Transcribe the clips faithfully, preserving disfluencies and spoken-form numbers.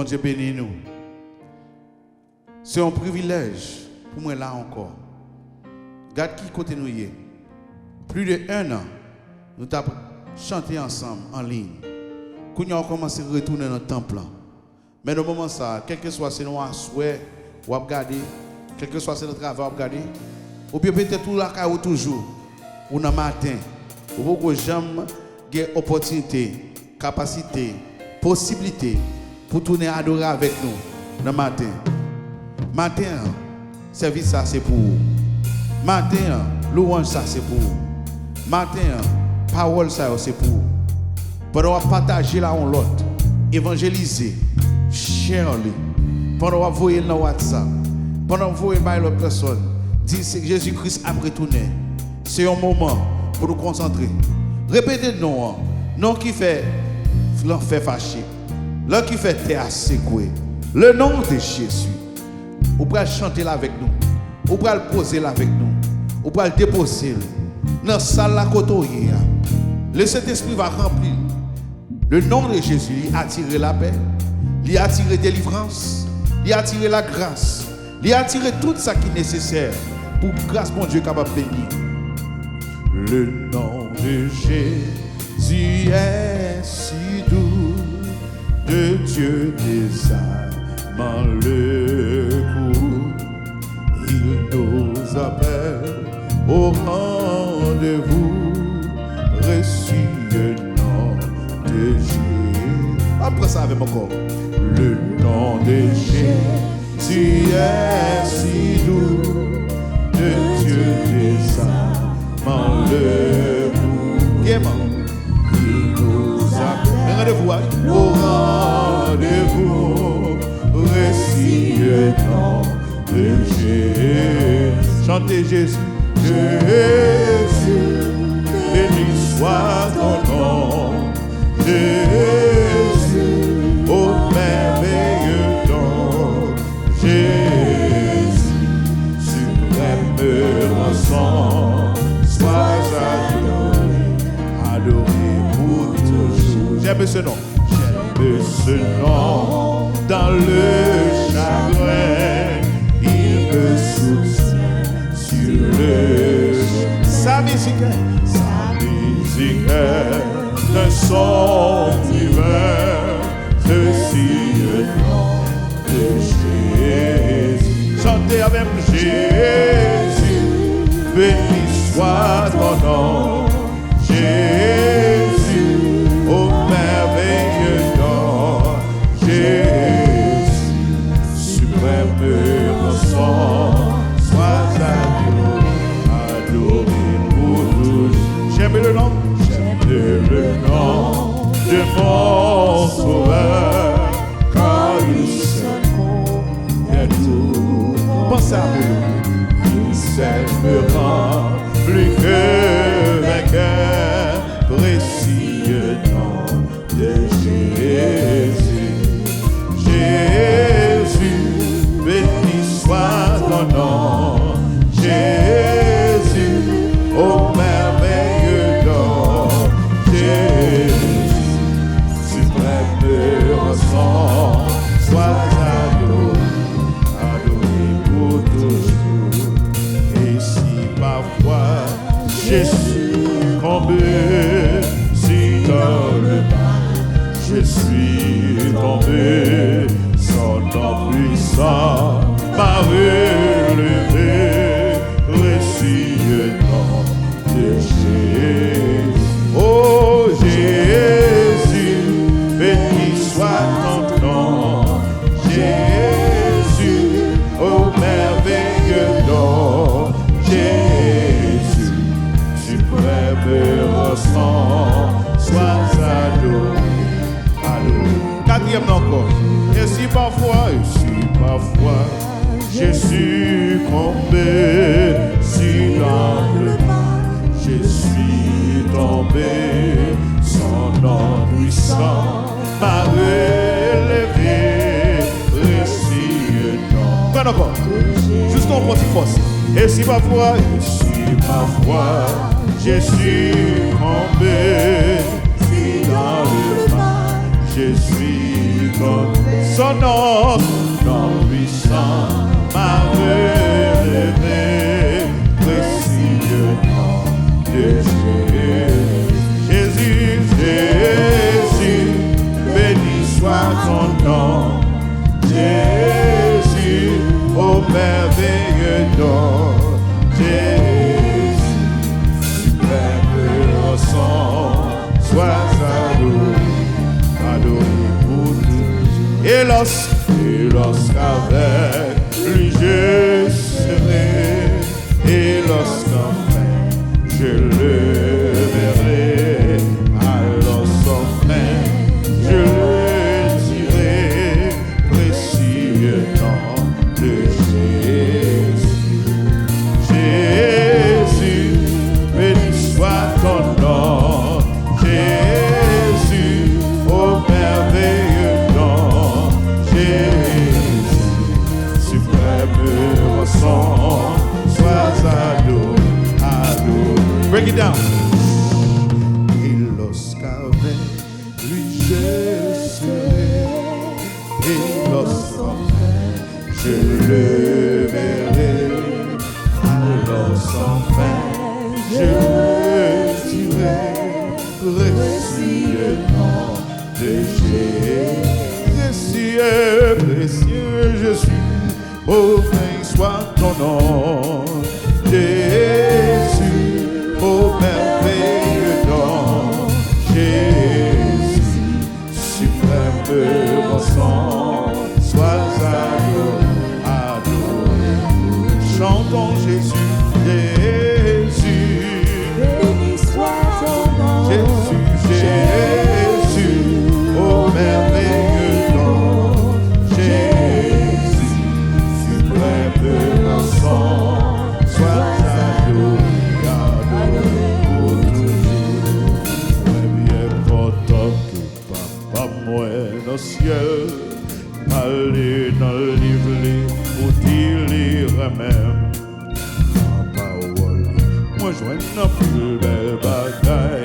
Bondye beni nou. Se yon privilèj pou mwen la ankò. Gad ki kote nou ye. Plis de en an, nou t ap chante ansanm an liy. Kounye a, w kòmanse retounen nan tanp lan. Men nan moman sa a, kèlkeswa se nan aswè w ap gade, kèlkeswa se nan travay w ap gade, oubyen petèt ou lakay ou toujou, ou nan maten, ou poko janm gen opòtinite, kapasite, posiblite pou tounen adore avèk nou nan maten. Maten an, sèvis sa se pou ou. Maten an, louwanj sa se pou ou. Maten an, pawòl sa yo se pou ou. Pandan w ap pataje l a yon lòt, evanjelize, share li. Pandan w ap voye l nan WhatsApp, pandan w voye l bay lòt pèsòn, di se Jezi Kris ap retounen. Se yon moman pou nou konsantre. Repete non an, non ki fè lanfè fache, non ki fè tè a sekwe. Le nom de Jésus. Ou pral chante l avèk nou. Ou pral poze l avèk nou. Ou pral depoze l nan sal la kote w ye a. Le Sentespri va ranpli l. Le nom de Jésus, li atire lapè, li atire delivrans, li atire lagras, li atire tout sa ki nesesè pou gras Bondye kapab beni. Le nom de Jésus est si doux, de Dieu des armes le cours. Il nous appelle au rendez-vous précieux nom de Jésus. Ann pran sa avè m ankò. Le nom de Jésus est si doux, de Dieu des armes le cours. Gaiement. Il nous appelle au rendez-vous précieux nom de Jésus. Chantez Jésus. Jésus, béni soit ton nom. Jésus, au merveilleux nom. Jésus, suprême rançon, sois adoré, adoré pour toujours. J'aime ce nom. J'aime ce nom dans le chagrin, il me soutient sur le chemin. Sa mizik, sa mizik, un son divin, ceci le nom de Jésus. Chantez avec moi. Jésus, béni soit ton nom. Jésus, au merveilleux nom, Jésus, suprême rançon, sois adoré, adoré pour toujours. J'aime le nom, j'aime le nom de mon Sauveur, car il seul est tout. Panse a mwen. Il seul me rend plus que vainqueur, précieux nom de Jésus. Jésus, béni soit ton nom. Jésus, au merveilleux nom. Jésus, suprême rançon, sois adoré, adoré pour toujours. Et si parfois je succombe, si dans le mal je suis tombé, son nom puissant m'a relevé, précieux nom de Jésus. Oh Jésus, béni soit ton nom. Jésus, au merveilleux nom. Jésus, suprême rançon, sois adoré, adoré. Katriyèm nan ankò. Et si parfois, et si parfois, je succombe, si dans le mal je suis tombé, son nom puissant m'a relevé, précieux nom. Pran ankò. Jis nou pran ti fòs. Et si parfois, et si parfois, je succombe, si dans le mal je suis tombé, Son nom, nom puissant m'a relevé, précieux nom de Jésus. Jésus, Jésus, béni soit ton nom. Jésus, ô merveilleux don. Jésus, suprême rançon. Sois adoré, adoré pour toujours. Et lorsque, et lorsqu'avec lui je serai, et lorsqu'enfin je le verrai, alors enfin je le dirai, précieux nom de Jésus. Jésus, béni soit ton nom. Jésus, ô merveilleux nom. Jésus, suprême rançon. Sois adoré, adoré. Break it down. Et lorsqu'avec lui je serai, et lorsqu'enfin je le verrai, alors enfin je le dirai, précieux nom de Jésus. Précieux, précieux, je suis, ô béni soit ton nom, Jésus, ô merveilleux nom, Jésus, suprême rançon, sois adoré, adoré. Chantons Jésus, Jésus. Béni soit ton nom. Jésus, Jésus, ô merveilleux nom. Jésus, suprême rançon, sois adoré, adoré pour toujours. Mwen byen kontan ke Papa mwen nan syèl pale nan liv li pou di li renmen m. Nan pawòl li, mwen jwenn anpil bèl bagay.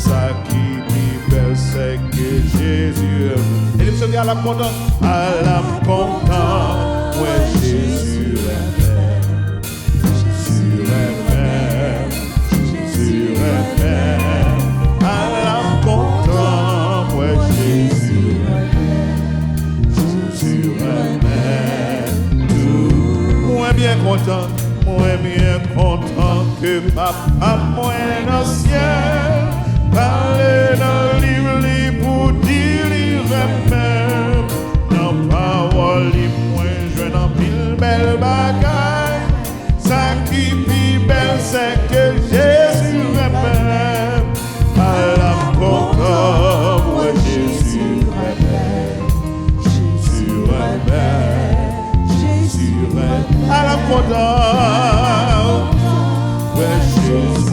Sa ki pi bèl, se ke Jezi renmen m. E li soti a l ap kontan. A l ap kontan, mwen Jezi renmen m. Jezi renmen m, Jezi renmen m. A l ap kontan, mwen Jezi renmen m. Jezi renmen m tou. Mwen byen kontan, mwen byen kontan ke Papa mwen nan syèl pale nan liv li pou di li renmen m. Nan pawòl li, mwen jwenn anpil bèl bagay. Sa ki pi bèl, se ke Jezi renmen m. A l ap kontan, mwen Jezi renmen m. Jezi renmen m. Jezi renmen m. A l ap kontan, mwen Jezi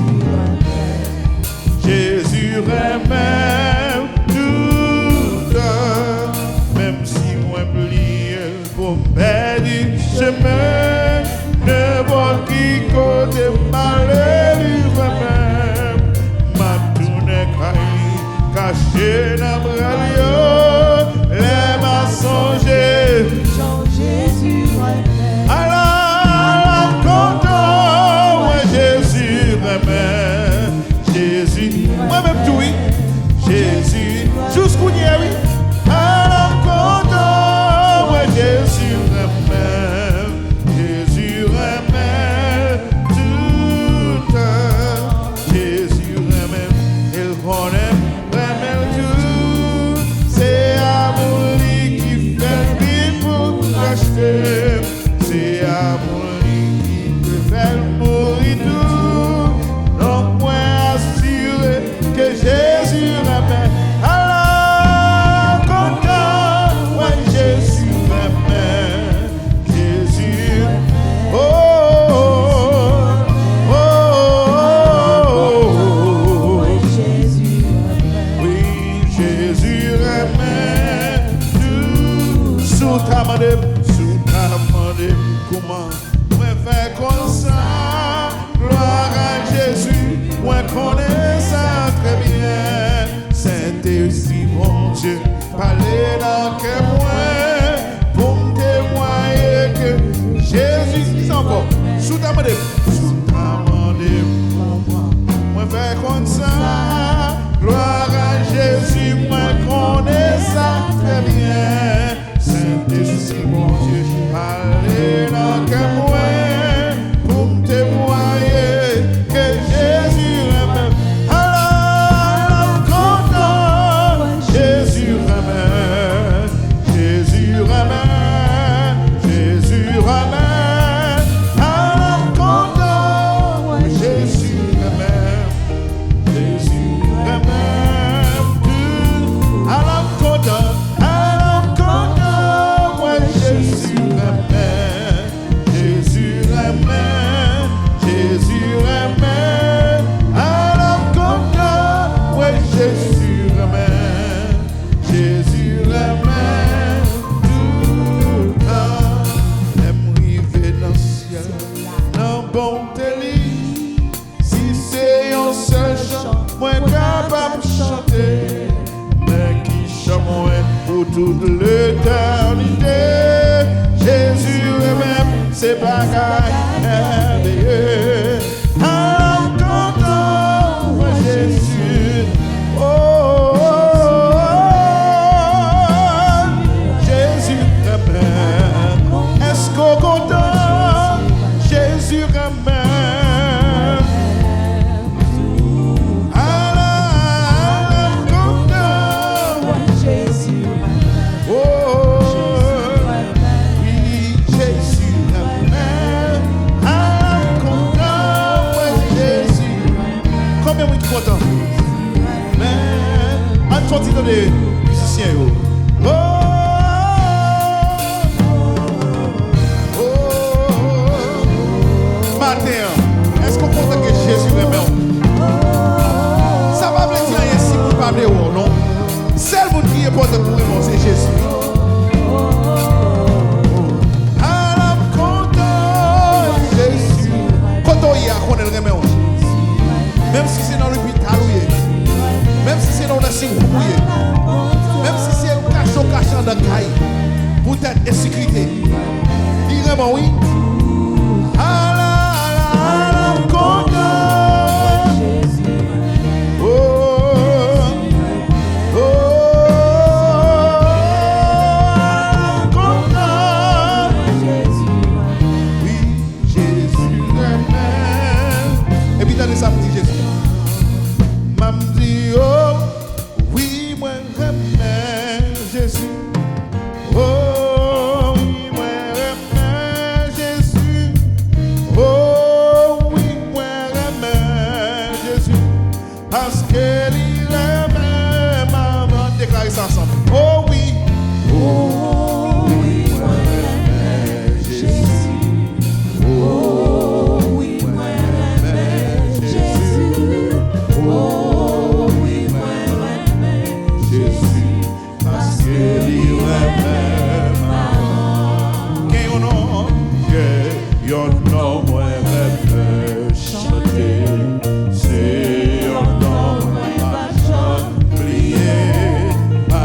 Sou ta mande pou mwen. Mwen fè konn sa. Glwa a Jezi, mwen konnen sa trè byen. Sentespri Bondye pale nan kè mwen pou m temwaye ke Jezi renmen m. Ala, ala m kontan, Jezi renmen. Jezi renmen, Jezi renmen, ala m kontan, Jezi renmen, Jezi renmen m tou. Ala m kontan, ala m kontan, mwen Jezi renmen, Jezi renmen, Jezi renmen, ala m kontan, mwen Jezi renmen. Jezi renmen toutan. Lè m rive nan syèl nan bonte li, si se yon sèl chan mwen kapab chante, men ki chan mwen pou tout letènite. Jezi renmen m, se bagay mèveye. Ala m kontan, mwen Jezi. Oh, Jezi renmen. Èske w kontan? Jezi renmen. Ala, ala m kontan. Oh, wi, Jezi renmen. Ala m kontan, wè Jezi. Konbyen moun ki kontan? Men, ann fè yon ti tande mizisyen yo. Oh, oh, oh. Maten an, èske w kontan ke Jezi renmen w? Sa pa vle di anyen si moun pa vle wè w, non. Sèl moun ki enpòtan pou renmen w, se Jezi. Ala m kontan, Jezi. Kote w ye a, konnen l renmen w. Menm si se nan lopital ou ye, menm si se nan nursing home ou ye, menm si se kache w kache anndan kay, poutèt ensekirite, li renmen w, wi. Ala, ala, ala m kontan. Oh, oh, ala m kontan. Wi, Jezi renmen. Epi tande sa m di Jezi. M ap di, oh, wi, mwen renmen Jezi. Oh, wi, mwen renmen Jezi. Oh, wi, mwen renmen Jezi. Paske li renmen m avan. Deklare sa ansanm. Oh, wi. Oh, wi, mwen renmen Jezi. Oh, wi, mwen renmen Jezi. Oh, wi, mwen renmen Jezi. Paske li renmen m avan. Gen yon non, gen yon non mwen renmen chante. Se yon non mwen p ap janm bliye. Pa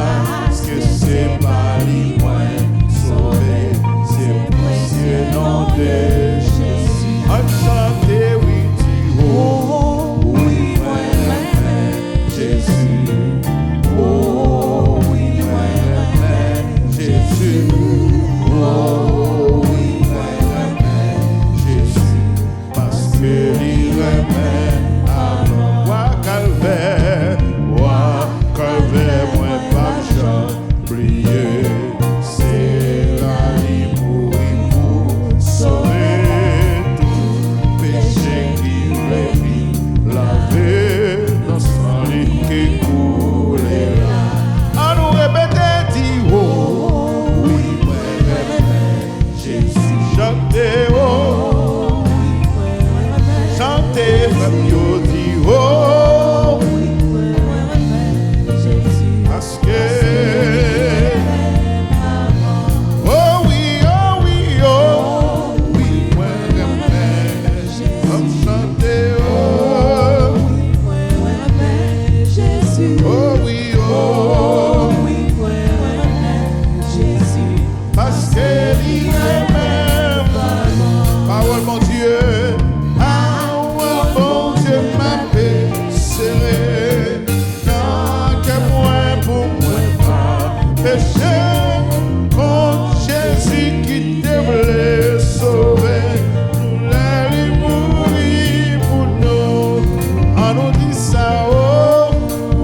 Sa, o,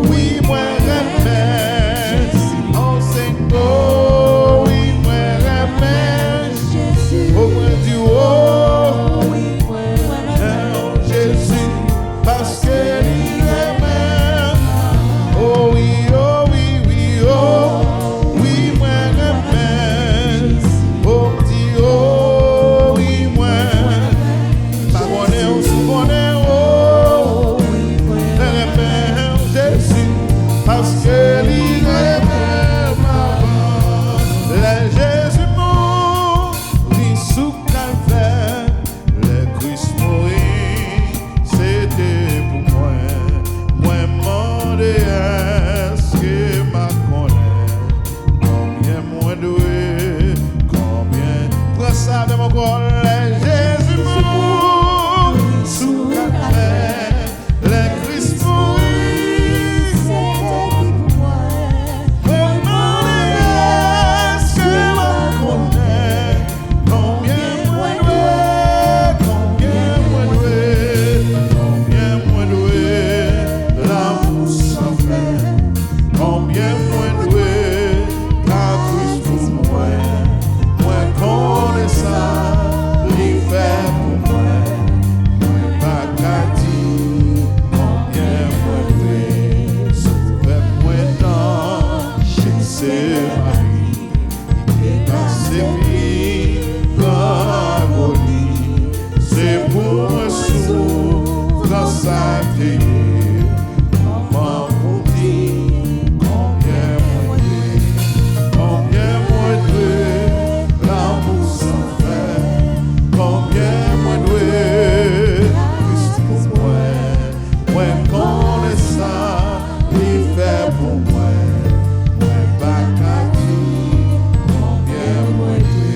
wi, mwen renmen. O, Senyè, o, wi, mwen renmen. O, mwen di, o, wi, mwen renmen Jezi, paske li renmen. O, wi, o, wi, wi, o, wi, mwen renmen. O, m di, o, wi, mwen renmen. Pa konnen ou si w konnen, o, mwen renmen Jezi, paske li renmen m avan. Lè Jezi mouri sou Kalvè, lè Kris mouri, se te pou mwen. Mwen mande, èske m a konnen konbyen mwen dwe, konbyen? Pran sa avè m ankò. Lè Jezi mouri sou Kalvè, lè Kris mouri, se te pou mwen. Mwen mande, èske w a konnen konbyen mwen dwe, konbyen mwen dwe, konbyen mwen dwe lanmou san fen? Konbyen mwen dwe ta Kris pou mwen? Mwen konnen sa li fè pou mwen. Mwen pa ka di konbyen mwen dwe. Sovè mwen nan Jetsemani, li te pase pi gran agoni. Se pou mwen soufrans sa te ye. Kòman pou di konbyen mwen dwe, konbyen mwen dwe lanmou san fen? Konbyen mwen dwe Kris pou mwen? Mwen konnen sa li fè pou mwen. Mwen pa ka di konbyen mwen dwe.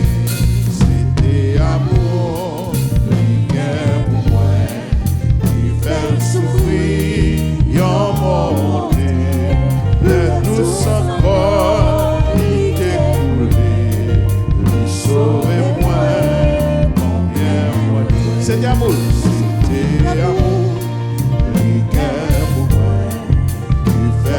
Se te amou li gen pou mwen ki fè l soufri yon mò wonte. Lè tout san kò li te koule, li sove mwen. Konbyen mwen dwe? Se te amou, se te amou li gen pou mwen ki fè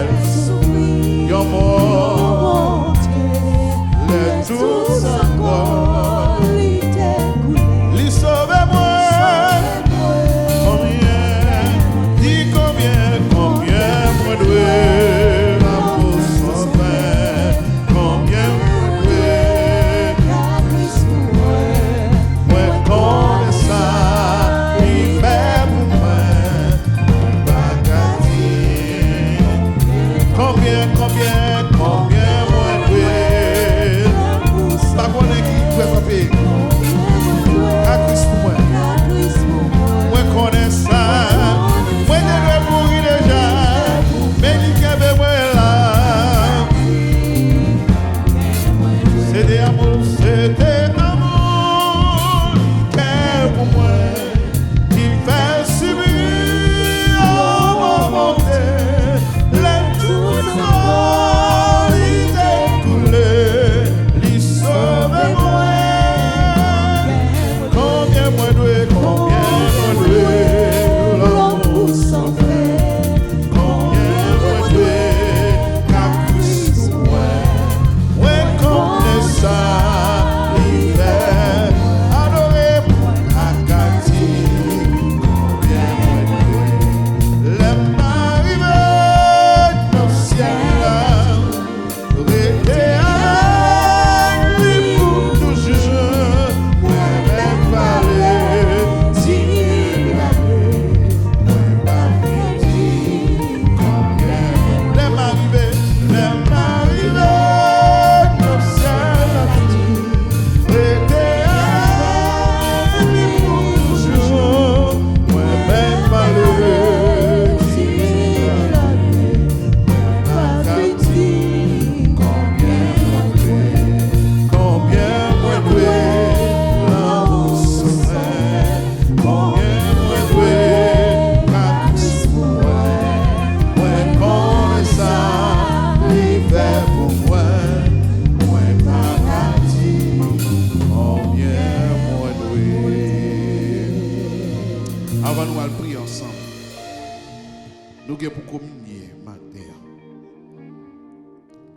Nou gen pou kominye maten an.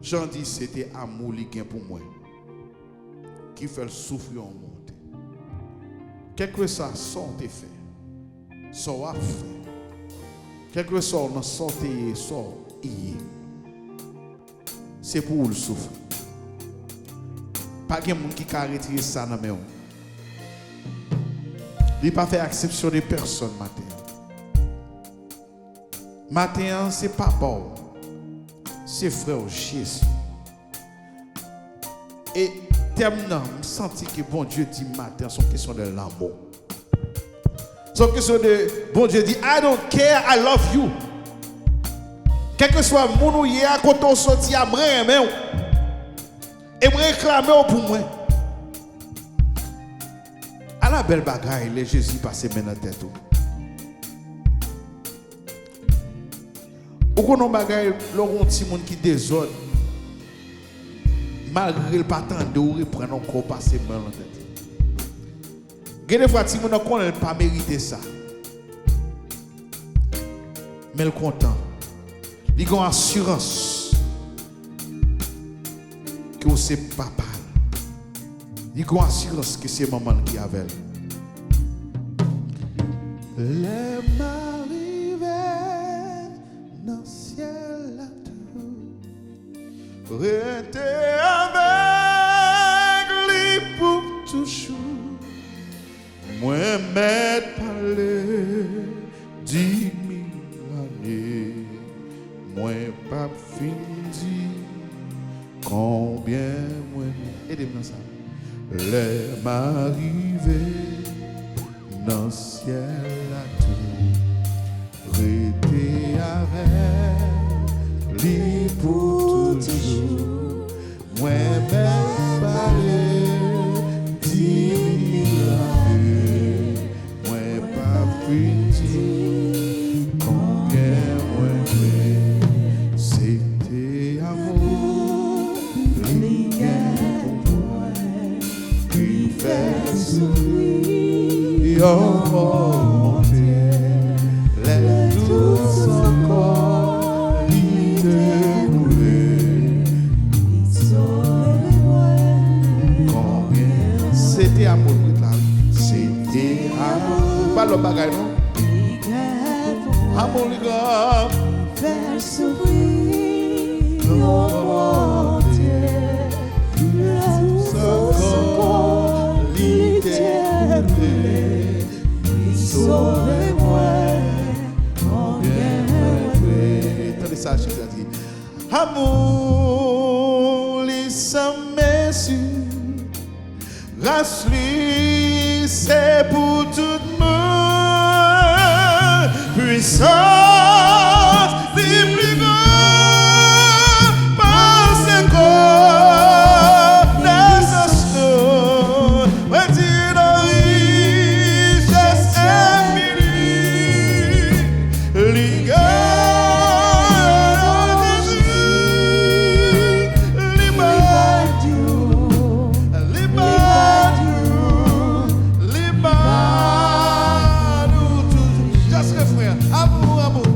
Jan di se te amou li gen pou mwen ki fè l soufri yon monte. Kèlkeswa sa w te fè, sa w ap fè, kèlkeswa w nan sa w te ye, sa w ye, se pou ou l soufri. Pa gen moun ki ka retire sa nan men w. Li pa fè aksepsyon de pèsonn maten an. Maten an, se papa w, se frè w, Jezi. E tèm nan, m santi ke Bondye di maten an, se yon kesyon de lanmou. Se yon kesyon de, Bondye di, "I don't care, I love you." Kèlkeswa moun ou ye a, kote w soti a, mwen renmen w. E mwen reklame w pou mwen. Ala bèl bagay lè Jezi pase men nan tèt ou. Ou konn yon bagay, lè w gen yon timoun ki dezòd, malgre l pa tande w, reprann yon kò pase men nan tèt li. Gen defwa timoun nan konnen l pa merite sa. Men l kontan. Li gen yon asirans ke w se papa l. Li gen yon asirans ke se manman l ki avè l. Lè m a rive nan syèl la tou, rete avèk li pou toujou. Mwen mèt pale di mil ane, mwen p ap fin di konbyen mwen renmen. Ede m nan sa. Lè m a rive nan syèl la tou, rete avèk li pou toujou. Mwen mèt pale di mil ane, mwen p ap fin di konbyen mwen renmen. Se te amou li gen pou mwen ki fè soufri yon monte. Lè tout san kò li te koule, li sove mwen. Konbyen se te amou l ret la, wi. Se te amou. Pa lòt bagay, non. Amou li gran. Fè soufri yon monte. Lè tout san kò li te koule, li sove mwen. Konbyen mwen renmen. Tande sa, Jezi a di. Amou li san mezi, gras li se pou tout moun, pwisans li pli gran pase konesans nou. Mwen di nan richès enfini li gen nan Jezi, li ba nou, li ba nou, li ba nou toujou. Just refren an. Amou, amou.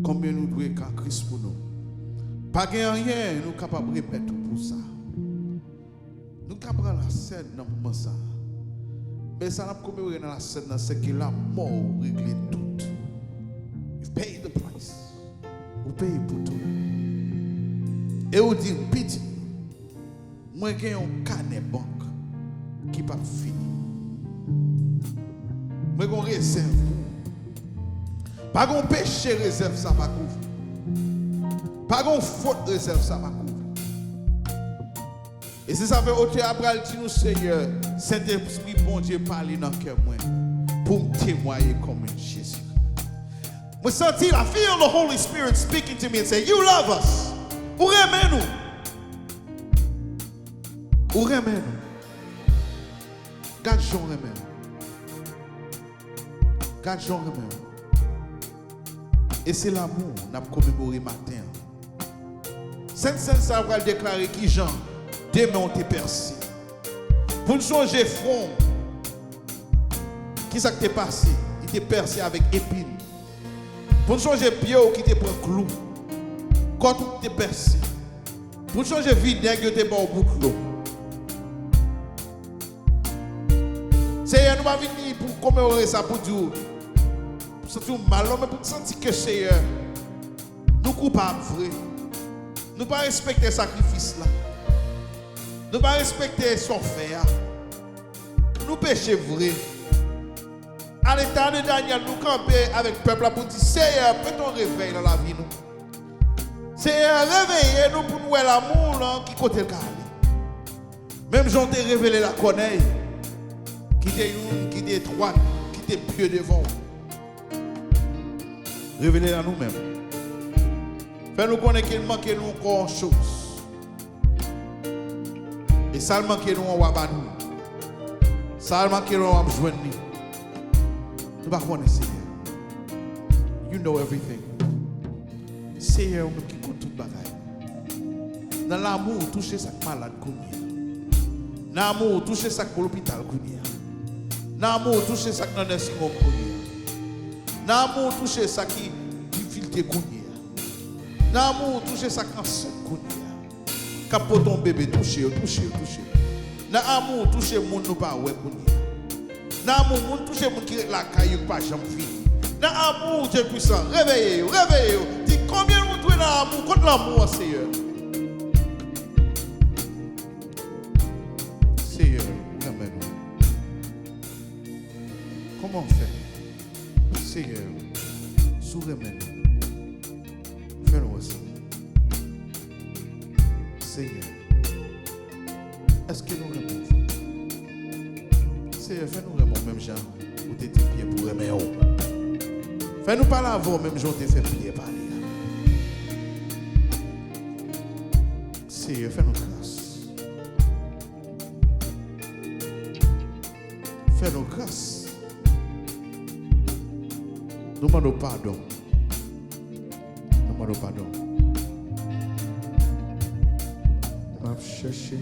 Konbyen nou dwe ka Kris pou nou? Pa gen anyen nou kapab remèt ou pou sa. Nou ka pran lasèn nan moman sa a. Men sa n ap komemore nan lasèn nan, se ke lanmò w regle tout. You pay the price. Ou peye pou tout. E ou di, "Pitit, mwen gen yon kanè bank ki p ap fini. Mwen gen yon rezèv pou ou." Pa gen yon peche rezèv sa pa kouvri. Pa gen yon fot rezèv sa pa kouvri. E se sa fè otè a pral di nou, Seyè, Sentespri Bondye pale nan kè mwen pou m temwaye kòman Jezi. Mwen santi, I feel the Holy Spirit speaking to me and say, "You love us." Ou renmen nou. Ou renmen nou. Gad jan w renmen nou. Gad jan w renmen nou. E se lanmou n ap komemore maten an. Sentsèn sa a pral deklare kijan de men w te pèse. Pou n sonje fwon w, kisa k te pase? Li te pèse avèk epin. Pou n sonje pye w ki te pran klou, kòt ou ki te pèse. Pou n sonje vinèg yo te ba w pou dlo. Seyè, nou pa vini pou komemore sa pou di w, pou santi w mal, non, men pou n santi ke, Seyè, nou koupab vre. Nou pa respekte sakrifis la. Nou pa respekte sa w fè a. Nou peche vre. A leta de Danyèl, nou kanpe avèk pèp la pou n di, Seyè, mete yon revèy nan lavi nou. Seyè, reveye nou pou n wè lanmou w lan ki kote l ka ale. Menm jan w te revele l a Kònèy, ki te youn, ki te etwat, ki te pye devan w. Revele l a nou menm. Fè nou konnen ke l manke nou ankò yon choz. E sa l manke nou an, w a ba nou. Sa l manke nou an, w ap jwenn li. Nou pa konnen, Seyè. You know everything. Seyè, ou menm ki konn tout bagay. Nan lanmou w, touche sa k malad kounye a. Nan lanmou w, touche sa k lopital kounye a. Nan lanmou w, touche sa k nan nursing home kounye a. Nan lanmou w, touche sa ki difilte kounye a. Nan lanmou w, touche sa k ansent kounye a. K ap pote yon bebe, touche yo, touche yo, touche yo. Nan lanmou w, touche moun nou pa wè kounye a. Nan lanmou w, moun touche moun ki ret lakay yo, ki pa janm vini. Nan lanmou w, Dye pwisan, reveye yo, reveye yo. Di, konbyen nou dwe nan lanmou? Kot lanmou an, Seyè? Seyè, ou renmen nou. Kòman w fè? Seyè, si w renmen nou, fè nou wè sa. Seyè, èske nou renmen w vre? Seyè, fè nou renmen w menm jan ou te di Pyè pou renmen w. Fè nou pale avè w menm jan w te fè Pyè pale a. Seyè, fè nou gras. Fè nou gras. Nou mande w padon. Nou mande w padon. M ap chèche,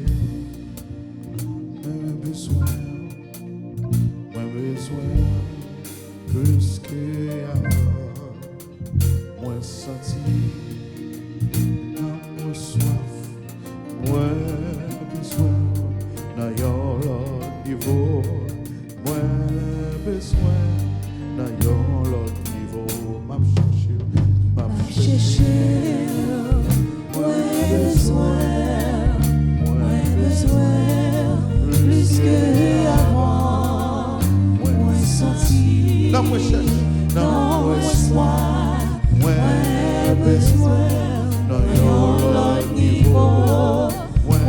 mwen bezwen, mwen bezwen plis ke avan. Mwen santi nanm mwen swaf. Mwen bezwen nan yon lòt nivo. Mwen bezwen nan yon lòt nivo. M ap chèche, m ap chèche. Mwen bezwen, mwen bezwen plis ke avan. Mwen santi nanm mwen chèche, nanm mwen swaf. Mwen bezwen nan yon lòt nivo. Mwen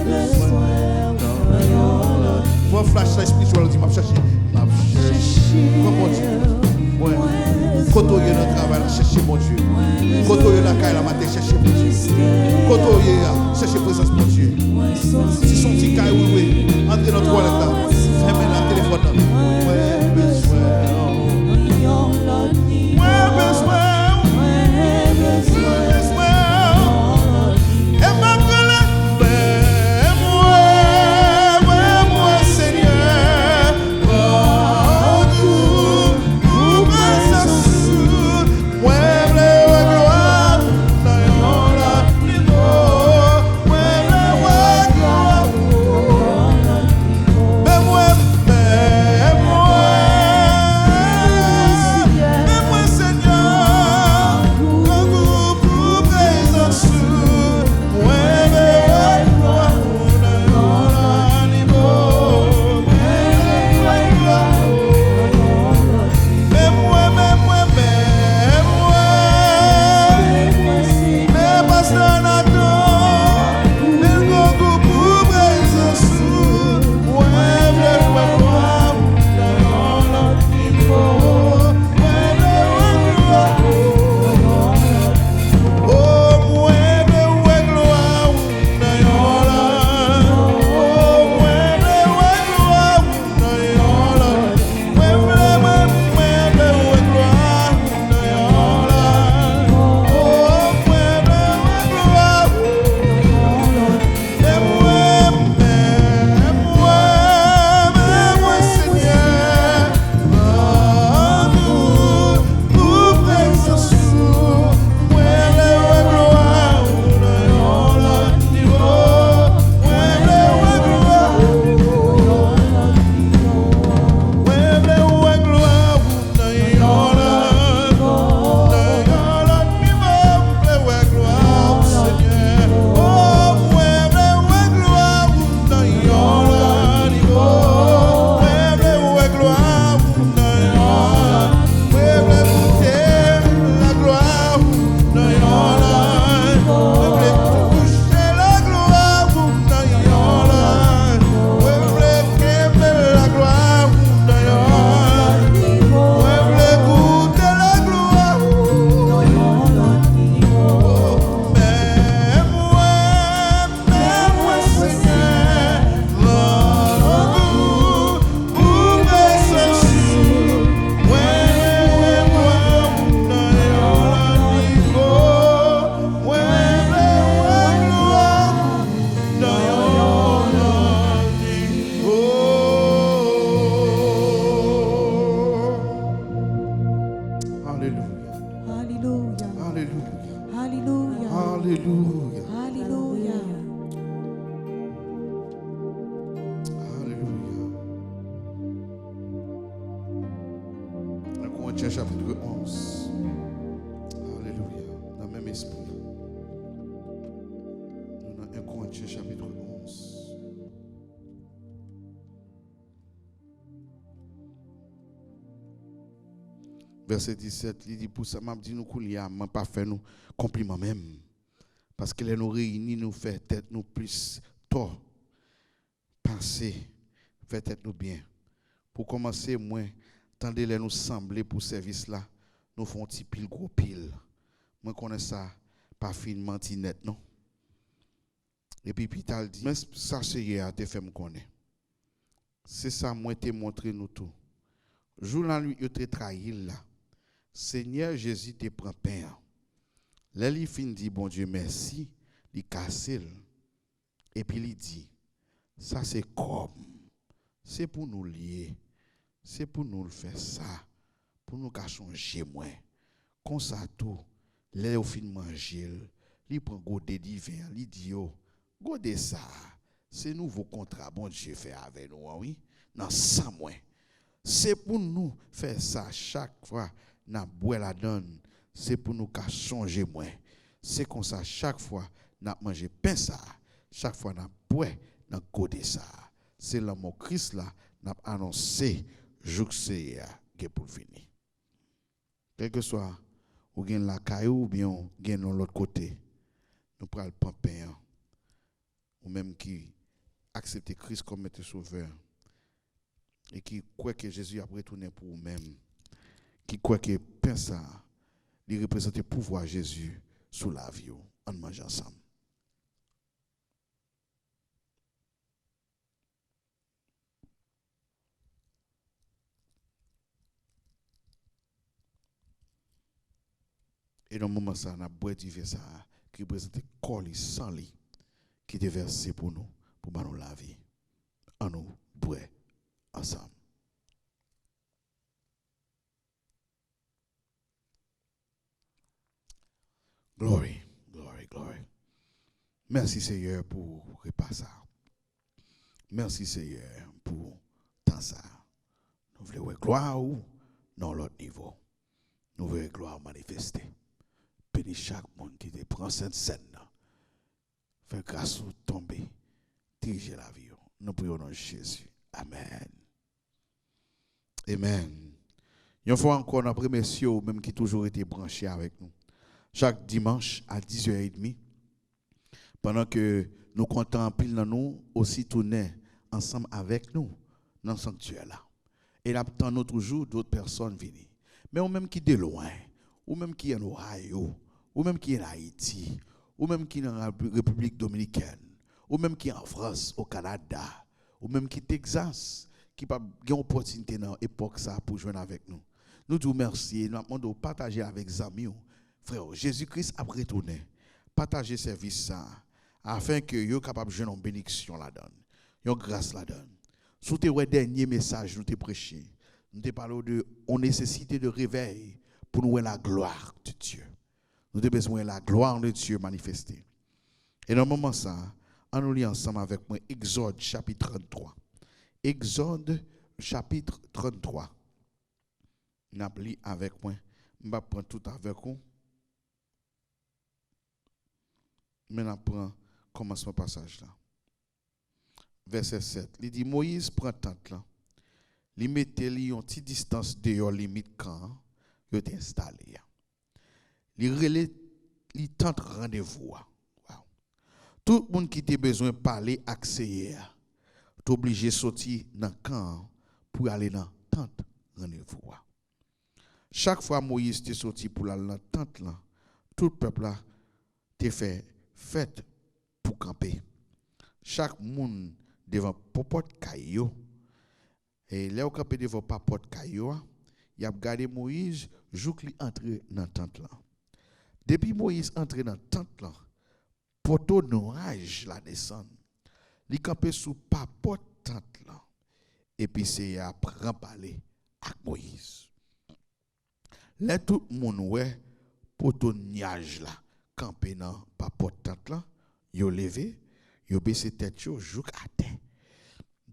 bezwen nan yon lòt. Pran flashlight espirityèl, di, "M ap chèche, m ap chèche." Pran Bondye. Mwen, kote w ye nan travay la, chèche Bondye. Kote w ye lakay la maten, chèche Bondye. Kote w ye a, chèche prezans Bondye. Si se yon ti kay ou lwe, antre nan twalèt la, fèmen la, telefòn nan. Mwen bezwen w. Mwen bezwen w. Mwen bezwen w. E m ap rele, men mwen, men mwen, Senyè, patou pou prezans ou. Mwen vle Alelouya. Alelouya. Alelouya. Alelouya. Alelouya. Alelouya. Nan Korentyen chapit onz. Alelouya. Nan menm espri a. Nou nan en Korentyen chapit onz. Vèsè disèt, li di, pou sa m ap di nou kounye a, mwen pa fè nou konpliman menm. Paske lè nou reyini, nou fè tèt nou plis tò pase fè tèt nou byen. Pou kòmanse, mwen tande lè nou sanble pou sèvis la, nou fè yon ti pil gwo pil. Mwen konnen sa pa fin manti nèt, non. Epi pita l di, men sa Seyè a te fè m konnen. Se sa mwen te montre nou tou. Jou lannwit yo te trayi l la, Senyè Jezi te pran pen an. Lè li fin di Bondye mèsi, li kase l. Epi li di, sa se kò m. Se pou nou l ye. Se pou nou l fè sa. Pou nou ka sonje mwen. Konsa tou, lè yo fin manje l, li pran gode diven an, li di yo, gode sa a, se nouvo kontra Bondye fè avè nou an, wi, nan san mwen. Se pou nou fè sa chak fwa n ap bwè ladan l, se pou nou ka sonje mwen. Se konsa, chak fwa n ap manje pen sa a, chak fwa n ap bwè nan gode sa a, se lanmò Kris la n ap anonse jouk Seyè a gen pou l vini. Kèlkeswa ou gen lakay ou oubyen ou gen yon lòt kote, nou pral pran pen an. Ou menm ki aksepte Kris kòm Mèt e Sovè, e ki kwè ke Jezi ap retounen pou ou menm, ki kwè ke pen sa a, li reprezante pouvwa Jezi sou lavi w. Ann manje ansanm. E nan moman sa a, n ap bwè diven sa a, ki reprezante kò li, san li, ki te vèse pou nou, pou ban nou lavi. Ann nou bwè ansanm. Glory, glory, glory. Mèsi, Seyè, pou repa sa. Mèsi, Seyè, pou tan sa. Nou vle wè glwa ou nan yon lòt nivo. Nou vle wè glwa ou manifeste. Beni chak moun ki te pran sent sèn nan. Fè gras ou tonbe, dirije lavi yo. Nou priye o non de Jezi. Amèn. Amèn. Yon fwa ankò, n ap remèsye w, ou menm ki toujou rete branche avèk nou. Chak dimanch a diz è edmi, pandan ke nou kontan anpil nan nou osi tounen ansanm avèk nou nan sanktyè la. E n ap tann nou toujou, dòt pèsòn vini. Men ou menm ki de lwen, ou menm ki an Ohio, ou menm ki an Ayiti, ou menm ki nan Rep-, Repiblik Dominikèn, ou menm ki an Frans, o Kanada, ou menm ki Texas, ki p ap gen opòtinite nan epòk sa a pou jwenn avèk nou. Nou di w mèsi e n ap mande w pataje avèk zanmi w, frè w. Jezi Kris ap retounen. Pataje sèvis sa a, afenke yo kapab jwenn yon beniksyon ladan l, yon gras ladan l. Si w te wè dènye mesaj nou te preche, nou te pale w de yon nesesite de revèy pou nou wè la gloire de Dieu. Nou te bezwen wè la gloire de Dieu manifeste. E nan moman sa a, ann nou li ansanm avèk mwen Egzòd chapit tranntwa. Egzòd chapit tranntwa. N ap li avèk mwen. M p ap pran tout avèk ou. Men n ap pran kòmansman pasaj la. Vèsè sèt, li di, Moyiz pran tant lan, li mete li yon ti distans deyò limit kan an yo te enstale a. Li rele li tant randevou a. Waw. Tout moun ki te bezwen pale ak Seyè a t oblije soti nan kan an pou y ale nan tant randevou a. Chak fwa Moyiz te soti pou l al nan tant lan, tout pèp la te fè fèt pou kanpe. Chak moun devan pòpòt kay yo. E lè yo kanpe devan pòpòt kay yo a, y ap gade Moyiz jouk li antre nan tant lan. Depi Moyiz antre nan tant lan, poto nwaj la desann. Li kanpe sou papòt tant lan. Epi Seyè a pran pale ak Moyiz. Lè tout moun wè poto nyaj la kanpe nan papòt tant lan, yo leve, yo bese tèt yo jouk atè,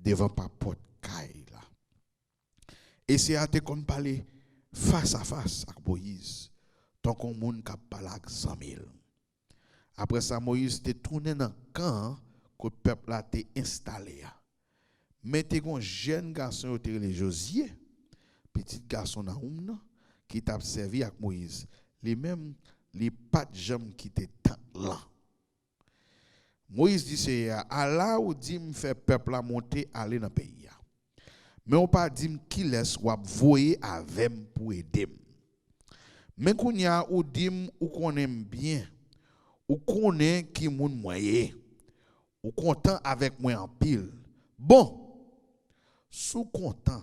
devan papòt kay la. E Seyè a te konn pale fas a fas ak Moyiz, tankou yon moun k ap pale ak zanmi l. Apre sa, Moyiz te tounen nan kan an kot pèp la te enstale a. Men te gen yon jèn gason yo te rele Jozye, pitit gason Nawoum nan, ki t ap sèvi ak Moyiz. Li menm, li pa t janm kite tant lan. Moyiz di Seyè a, "Ala ou di m fè pèp la monte ale nan peyi a. Men ou pa di m kilès w ap voye avè m pou ede m. Men kounye a ou di m ou konnen m byen, ou konnen ki moun mwen ye, ou kontan avèk mwen anpil. Bon, si w kontan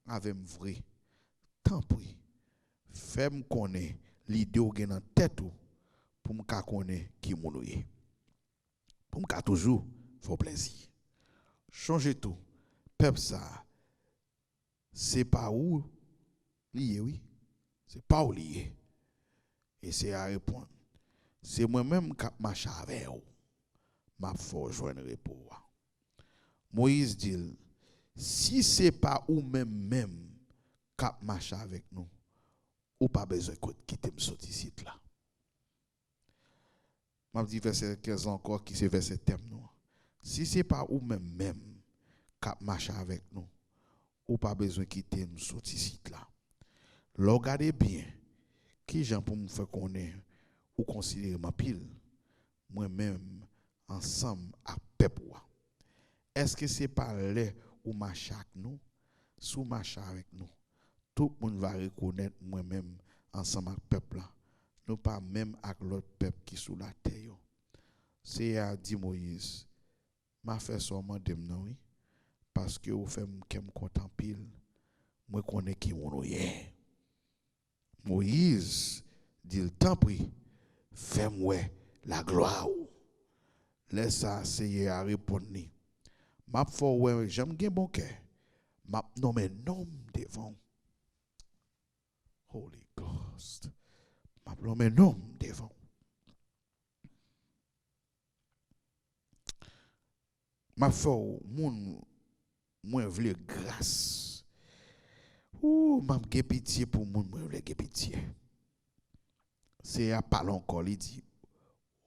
avè m vre, tanpri, fè m konnen lide w gen nan tèt ou pou m ka konnen ki moun ou ye. Pou m ka toujou fè w plezi. Chonje tou, pèp sa a, se pa ou li ye, wi. Se pa w li ye." E Seyè a reponn, "Se mwen menm k ap mache avè w. M ap fè w jwenn repo a." Moyiz di l, "Si se pa ou menm menm k ap mache avèk nou, ou pa bezwen kot-, kite m sot isit la." M ap di vèsè kenz la ankò, ki se vèsè tèm nou an. "Si se pa ou menm menm k ap mache avèk nou, ou pa bezwen kite m sot isit la. Lè w gade byen, ki jan pou m fè konnen ou konsidere m anpil, mwen menm ansanm ak pèp ou a? Èske se pa lè ou mache ak nou? Si w mache avèk nou, tout moun va rekonèt mwen menm ansanm ak pèp la. Nou pa menm ak lòt pèp ki sou latè yo." Seyè a di Moyiz, "M a fè sa w mande m nan, wi, paske ou fè m kè m kontan anpil. Mwen konnen ki moun ou ye." Moyiz di l, "Tanpri, fè m wè laglwa ou." Lè sa a, Seyè a reponn li, "M ap fè w wè jan m gen bon kè. M ap nonmen non m devan w." Holy Ghost. "M ap nonmen non m devan w. M ap fè w moun mwen vle gras. Ou, m ap gen pitye pou moun mwen vle gen pitye." Seyè a pale ankò, li di,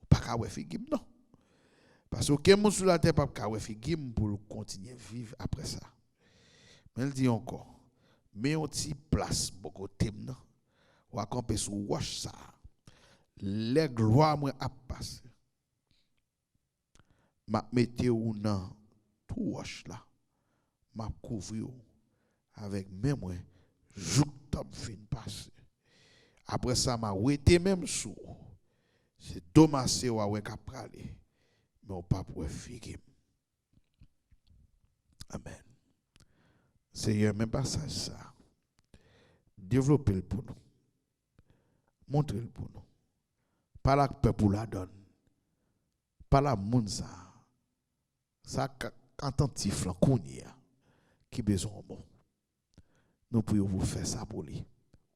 "Ou pa ka wè figi m non. Paske okenn moun sou latè p ap ka wè figi m pou l kontinye viv apre sa." Men l di ankò, "Men yon ti plas bò kote m nan. W a kanpe sou wòch sa a. Lè glwa mwen ap pase, m ap mete w nan twou wòch la. M ap kouvri w avèk men mwen jouk tan m fin pase. Apre sa, m a wete men m sou w. Se do mase w a wè k ap prale, men w p ap wè figi m." Amèn. Seyè, men pasaj sa a, devlope l pou nou. Montre l pou nou. Pale ak pèp ou ladan l. Pale ak moun sa a. Sa k atantif lan kounye a, ki bezwen yon mo. Nou priye w pou w fè sa pou li.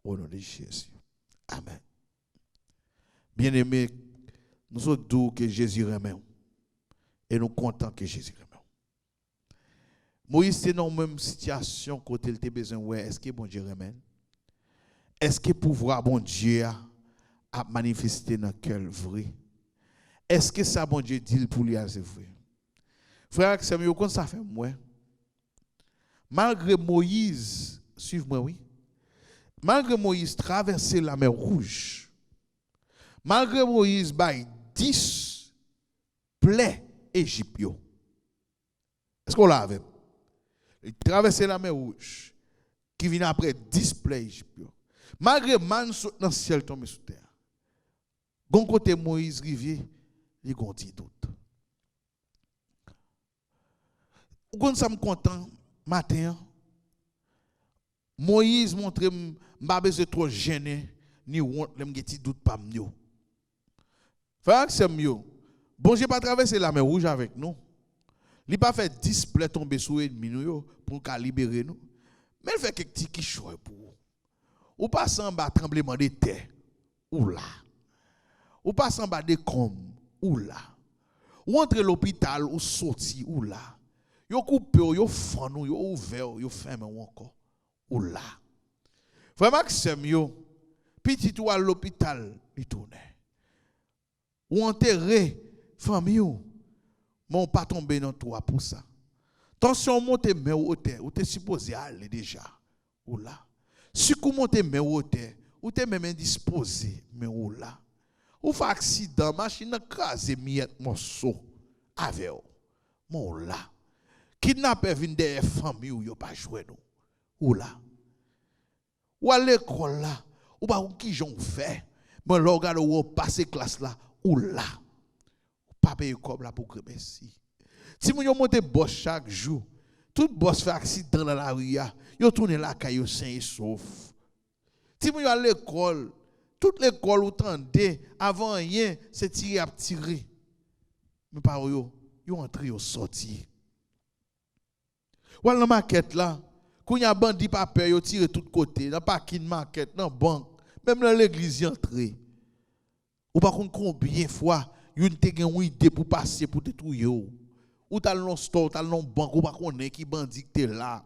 O non de Jezi. Amèn. Byeneme, nou sot di w ke Jezi renmen w. E nou kontan ke Jezi renmen w. Moyiz te nan yon menm sitiyasyon kote l te bezwen wè èske Bondye renmen l. Èske pouvwa Bondye a ap manifeste nan kè l vre? Èske sa Bondye di l pou li a se vre? Frè ak sè m yo, konn sa fè m wè. Malgre Moyiz, swiv mwen wi. Malgre Moyiz travèse Lamè Wouj, malgre Moyiz bay dis plè Ejip yo. Èske w la avè m? Li travèse Lamè Wouj, ki vin apre dis plè Ejip yo. Malgre màn sot nan syèl tonbe sou tè a, gon kote Moyiz rive, li gon ti dout. Ou konn sa m kontan maten an? Moyiz montre m, m pa bezwen twò jennen ni wont lè m gen ti dout pa m yo. Frè ak sè m yo, Bondye pa travèse Lamè Wouj avèk nou. Li pa fè dis plè tonbe sou ènmi nou yo pou l ka libere nou. Men l fè kèk ti kichòy pou ou. Ou pase anba tranblemanntè. ou la. Ou pase anba dekonb, ou la. Ou antre lopital, ou soti, ou la. Yo koupe w, yo fann ou, yo ouvè w, yo fèmen w ankò, ou la. Frè m ak sè m yo, pitit ou al lopital, li tounen. Ou antere fanmi w, men w pa tonbe nan twou a pou sa. Tansyon w monte, men w otè, ou te sipoze ale deja, ou la. Sik ou monte, men w otè, ou te menm endispoze, men w la. Ou fè aksidan, machin nan kraze miyèt mòso avè w, men w la. Kidnapè vin dèyè fanmi w, yo pa jwenn ou, ou la. Ou al lekòl la, ou pa konn kijan w fè, men lè w gade w wè w pase klas la, ou la. Ou pa peye kòb la pou grenmesi. Timoun yo monte bòs chak jou. Tout bòs fè aksidan nan lari a. Yo tounen lakay yo sen e sof. Timoun yo al lekòl. Tout lekòl ou tande, avan anyen, se tire y ap tire. Men pawòl yo, yo antre, yo sòti. W al nan makèt la, kounye a bandi pa pè, yo tire tout kote, nan pakin makèt, nan bank, menm nan legliz y antre. Ou pa konn konbyen fwa youn te gen yon ide pou pase, pou te touye w. Ou t al nan stò, ou t al nan bank, ou pa konnen ki bandi k te la.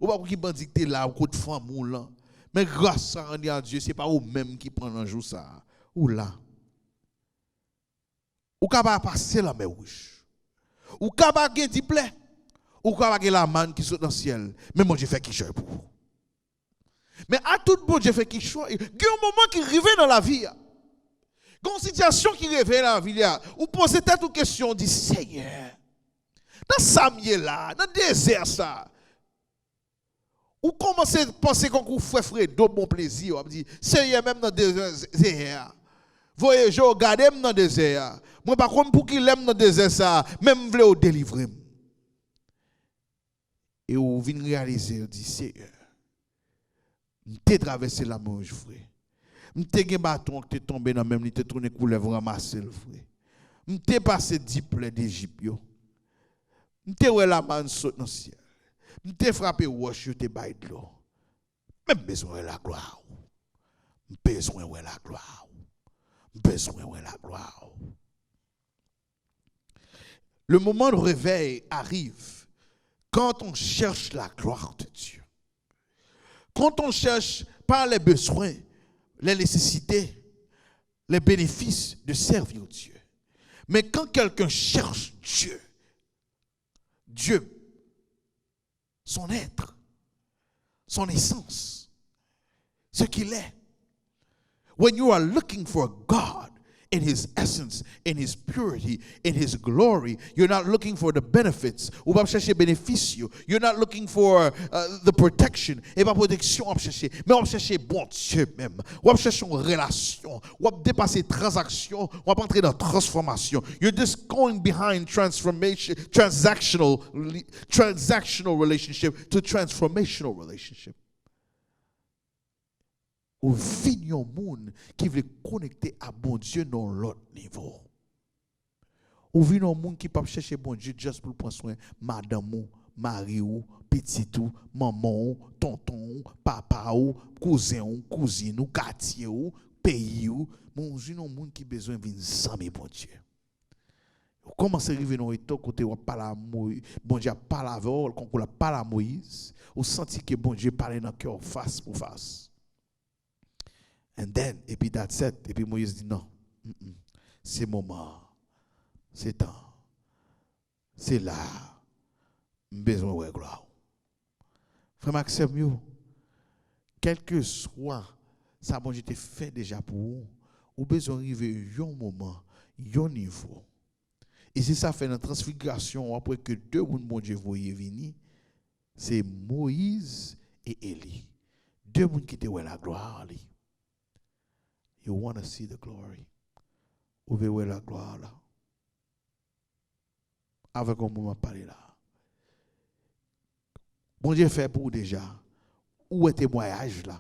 Ou pa konn ki bandi k te la, ou kot fanmi w lan. Men gras a Dye, se pa ou menm ki pran nan jou sa a. Ou la. Ou ka pa pase lanmè wouj. Ou ka pa gen diplè. Ou ka pa gen lamann ki sot nan syèl. Men Bondye fè kichòy pou ou. Men a tout Bondye fè kichòy, gen yon moman ki rive nan lavi a. Gen yon sitiyasyon ki rive nan lavi a. Ou poze tèt ou kesyon, ou di, Senyè, nan sa m ye la, nan dezè sa, ou kòmanse panse kankou frè Fredo bon plezi, w ap di, Senyè, menm nan dezè a, voye je w gade m nan dezè a. Mwen pa konn pou ki lè m nan dezè sa a, men m vle w delivre m. E ou vin reyalize, ou di, Senyè, m te travèse lamè wouj vre. M te gen baton an ki te tonbe nan men m, li te tounen koulèv, m ranmase l vre. M te pase diplè Lejip yo. M te wè lamann sot nan syèl. M te frape wòch, yo te bay dlo. Men m bezwen wè laglwa w. M bezwen wè laglwa w. M bezwen wè laglwa w. Le moment de réveil arrive quand on cherche la gloire de Dieu. Quand on cherche pas les besoins, les nécessités, les bénéfices de servir Dieu. Mais quand quelqu'un cherche Dieu, Dieu, son être, son essence, ce qu'il est. When you are looking for God in his essence, in his purity, in his glory, you're not looking for the benefits. Ou p ap chèche benefis yo. You're not looking for uh, the protection. E pa pwoteksyon w ap chèche, men w ap chèche Bondye menm. W ap chèche yon relasyon. W ap depase tranzaksyon, w ap antre nan transfòmasyon. You're just going behind transformation, transactional, transactional relationship to transformational relationship. Ou vin yon moun ki vle konekte a Bondye nan yon lòt nivo. Ou vin yon moun ki p ap chèche Bondye just pou l pran swen madanm ou, mari w, pitit ou, manman w, tonton w, papa w, kouzen w, kouzin ou, katye w, peyi w. Men ou vin yon moun ki bezwen vin zanmi Bondye. Ou kòmanse rive nan yon eta kote w ap pale a Moyiz, Bondye ap pale avè w, kankou l ap pale a Moyiz. Ou santi ke Bondye pale nan kè w fas pou fas. And then, epi that's it. Epi Moyiz di, non, mm, mm, se moman an, se tan an, se la a, m bezwen wè glwa w. Frè m ak sè m yo, kèlkeswa sa Bondye te fè deja pou ou, ou bezwen rive yon moman, yon nivo. E se sa fè nan transfigirasyon, w ap wè ke de moun Bondye voye vini, se Moyiz e Eli. De moun ki te wè laglwa li. You wanna see the glory. Ou vle wè laglwa la. Avèk yon moun m ap pale la. Bondye fè pou ou deja. Ou wè temwayaj la.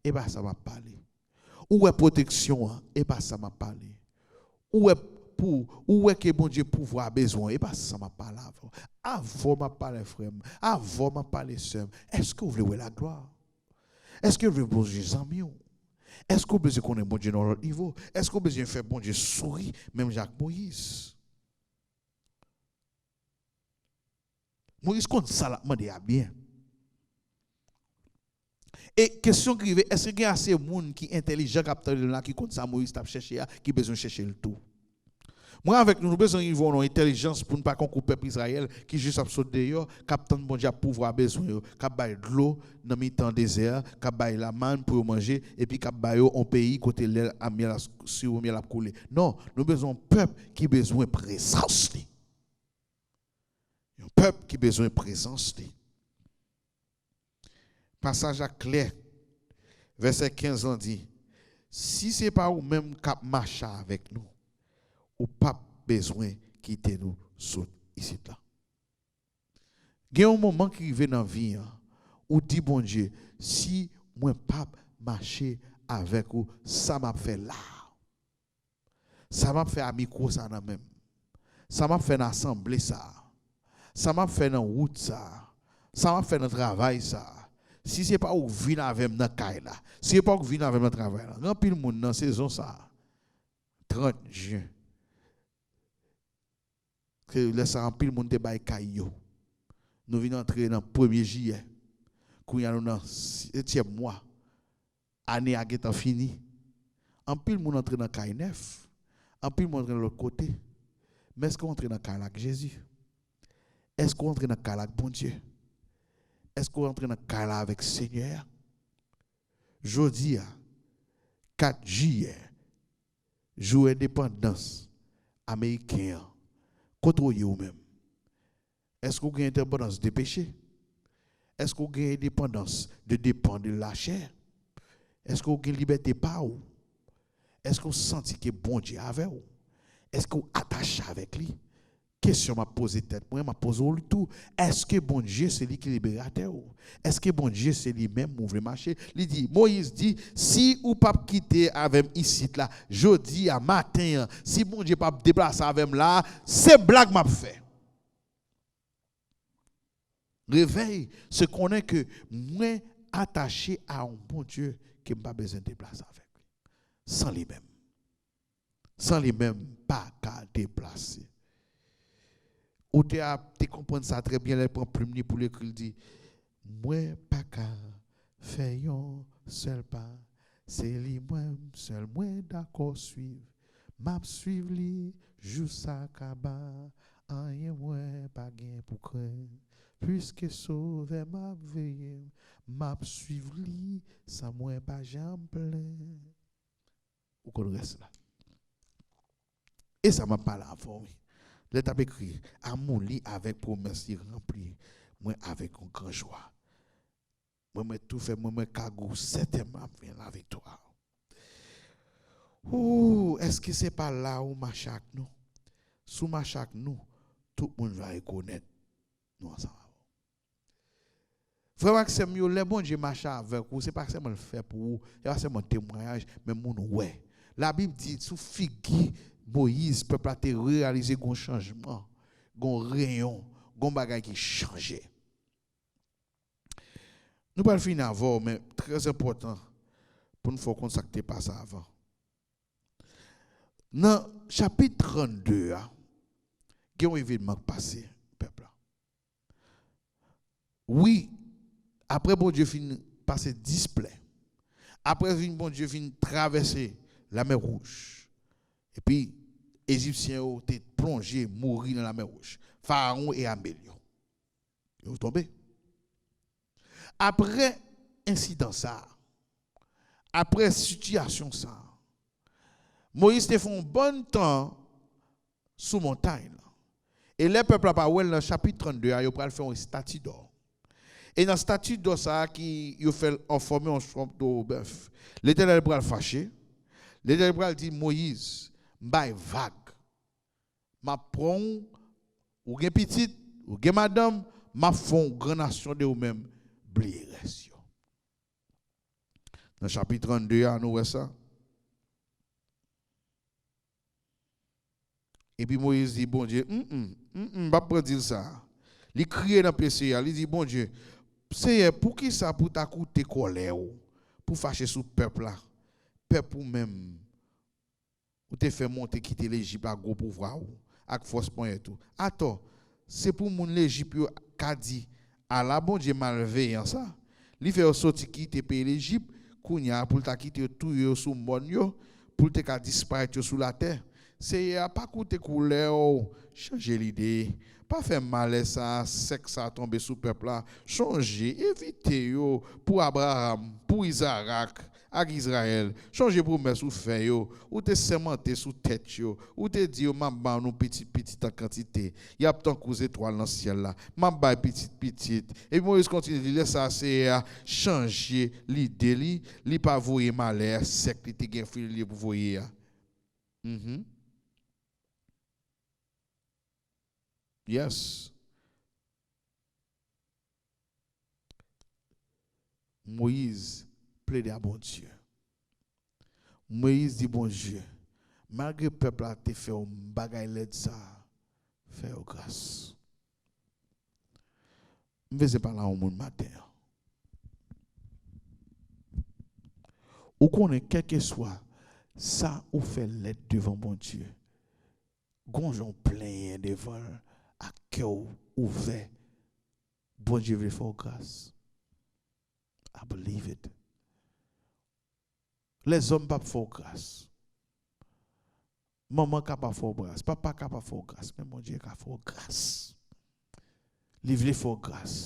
E pa sa m ap pale. Ou wè pwoteksyon an. E pa sa m ap pale. Ou wè pou, ou wè ke Bondye pouvwa a bezwen w. E pa sa m ap pale avè w. Avè w m ap pale, frè m. Avè w m ap pale, sè m. Èske w vle wè laglwa? Èske w vle Bondye zanmi w? Èske w bezwen konnen Bondye nan yon lòt nivo? Èske w bezwen fè Bondye souri menm jan ak Moyiz? Moyiz konn sa l ap mande a byen. E kesyon ki rive, èske gen ase moun ki entèlijan k ap tande l la ki konn sa Moyiz t ap chèche a, ki bezwen chèche l tou? Mwen avèk nou, nou bezwen rive nan entèlijans pou n pa konkou pèp Izrayèl ki jis ap sot deyò, k ap tann Bondye ap pouvwa bezwen yo, k ap bay dlo nan mitan dezè a, k ap bay lamann pou yo manje, epi k ap ba yo yon peyi kote lè a, myèl a, siwo myèl ap koule. Non, nou bezwen yon pèp ki bezwen prezans li. Yon pèp ki bezwen prezans li. Pasaj la klè. Vèsè kenz lan di, si se pa ou menm k ap mache avèk nou, ou p ap bezwen kite nou sot isit la. Gen yon moman ki rive nan vi an, ou di Bondye, si mwen p ap mache avèk ou, sa m ap fè la a? Sa m ap fè a mikwo sa nan men m? Sa m ap fè nan asanble sa a? Sa m ap fè nan wout sa a? Sa m ap fè nan travay sa a? Si se pa ou k vin avè m nan kay la, si se pa ou k vin avè m nan travay la, gen anpil moun nan sezon sa a, trant jen, ke lè sa a anpil moun te bay kay yo. Nou vin antre nan premye jiyè. Kounye a nou nan setyèm mwa. Ane a gentan fini. Anpil moun antre nan kay nèf. Anpil moun antre nan lòt kote. Men èske w antre nan kay la ak Jezi? Èske w antre nan kay la ak Bondye? Èske w antre nan kay la avèk Senyè a? Jodi a, kat jiyè, jou endepandans ameriken an, kote w ye ou menm? Èske w gen endepandans de peche? Èske w gen endepandans de depan de lachè? Èske w gen libète pa w? Èske w santi ke Bondye avè w? Èske w atache avèk li? Kesyon m ap poze tèt mwen, m ap poze w li tou. Èske Bondye se li ki liberatè w? Èske Bondye se li menm ou vle mache? Li di, Moyiz di, si ou p ap kite avè m isit la, jodi a maten an, si Bondye p ap deplase avè m la a, se blag m ap fè. Revèy, se konnen ke mwen atache a yon Bondye ke m pa bezwen deplase avèk li. San li menm. San li menm, m pa ka deplase. Otè a te konprann sa trè byen lè l pran plim li pou l ekri, l di, mwen pa ka fè yon sèl pa. Se li mwen sèl mwen dakò swiv. M ap swiv li jou sa kaba. Anyen mwen pa gen pou krenn. Piske Sovè m ap veye m, m ap swiv li san mwen pa janm plenn. Ou konn rès la. E sa m ap pale avè w, wi. Lè l t ap ekri, amou li avèk pwomès li ranpli mwen avèk yon gran jwa. Mwen, mwen tou fè, mwen, mwen kagou, sètènman ap gen laviktwa. Ou, èske se pa la ou mache ak nou? Si w mache ak nou, tout moun va rekonèt nou ansanm avè w. Frè m ak sè m yo, lè Bondye mache avèk ou, se pa sèlman l fè pou ou, se pa sèlman temwayaj, men moun wè. Labib di, sou figi Moyiz, pèp la te reyalize gon chanjman, gon reyon, gon bagay ki chanje. Nou pral fini avè w, men trè enpòtan pou n fè w konn sa k te pase avan. Nan chapit trannde a, gen yon evènman k pase pèp la. Wi, apre Bondye fin pase dis plè, apre vin Bondye fin travèse Lamè Wouj, epi Ejipsyen yo te plonje, mouri nan Lamè Wouj. Farawon e ame l yo. Yo tonbe. Apre ensidan sa a, apre sitiyasyon sa a, Moyiz te fè yon bann tan sou montay lan. E lè pèp la pa wè l nan chapit trannde a, yo pral fè yon estati dò. E nan estati dò sa a ki yo fè l an fòm, yon fòm de bèf, Letènèl pral fache. Letènèl pral di Moyiz, m bay vag. M ap pran w, ou gen pitit, ou gen madanm, m ap fè yon gran nasyon de ou menm, bliye rès yo. Nan chapit trannde a, nou wè sa. Epi Moyiz di Bondye, m, m, m, m p ap pran dil sa a. Li kriye nan pye Seyè a, li di Bondye, Seyè, poukisa pou ta koute kòlè w, pou fache sou pèp la, pèp ou menm, ou te fè monte kite Lejip ak gwo pouvwa ou, ak fòs ponyèt ou. Atò, se pou moun Lejip yo ka di, ala Bondye malveyan sa! Li fè yo soti kite peyi Lejip, kounye a pou l ta kite yo touye yo sou mòn yo, pou l te ka disparèt yo sou latè. Seyè a pa koute koulè w, chanje lide. Pa fè malè sa a, sèk sa a tonbe sou pèp la. Chonje, evite yo pou Abraram, pou Izarak, ak Izrayèl. Chonje pwomès ou fè yo, ou te sèmante sou tèt yo, ou te di yo, m ap ban nou pitit pitit an kantite, y ap tankou zetwal nan syèl la, m ap bay pitit pitit. Epi Moyiz kontinye di, lè sa a, Seyè a chanje lide li, li pa voye malè a, sèk li te gen fil li pou voye a. Mhm. Yes. Moyiz plede a Bondye. Moyiz di Bondye, malgre pèp la te fè yon bagay lèd sa, fè yo gras. M bezwen pale a yon moun maten an. Ou konnen, kèlkeswa sa ou fè lèd devan Bondye, gon jan w plenyen devan l ak kè w ouvè, Bondye vle fè w gras. I believe it. Lèzòm p ap fè w gras. Manman ka pa fè w gras, papa ka pa fè w gras, men Bondye ka fè w gras. Li vle fè w gras.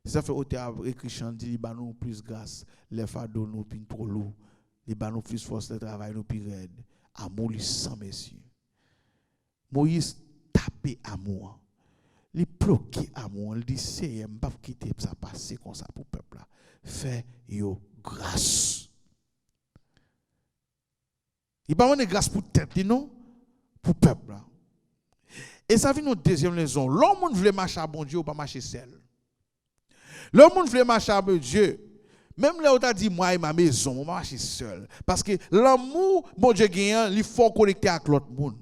Se sa fè otè a ekri chan, li di, li ba nou plis gras lè fado nou vin twò lou. Li ba nou plis fòs lè travay nou pi rèd. Amou li san mezi. Moyiz tape amou an. Li bloke amou an. Li di, Seyè, m p ap kite sa pase konsa pou pèp la. Fè yo gras. Li pa mande gras pou tèt li, non, pou pèp la. E sa vin yon dezyèm lèson. Lè yon moun vle mache a Bondye, ou pa mache sèl. Lè yon moun vle mache a Bondye, menm lè ou ta di, mwen e ma mezon, mwen mache sèl. Paske lanmou Bondye genyen an, li fè w konekte ak lòt moun.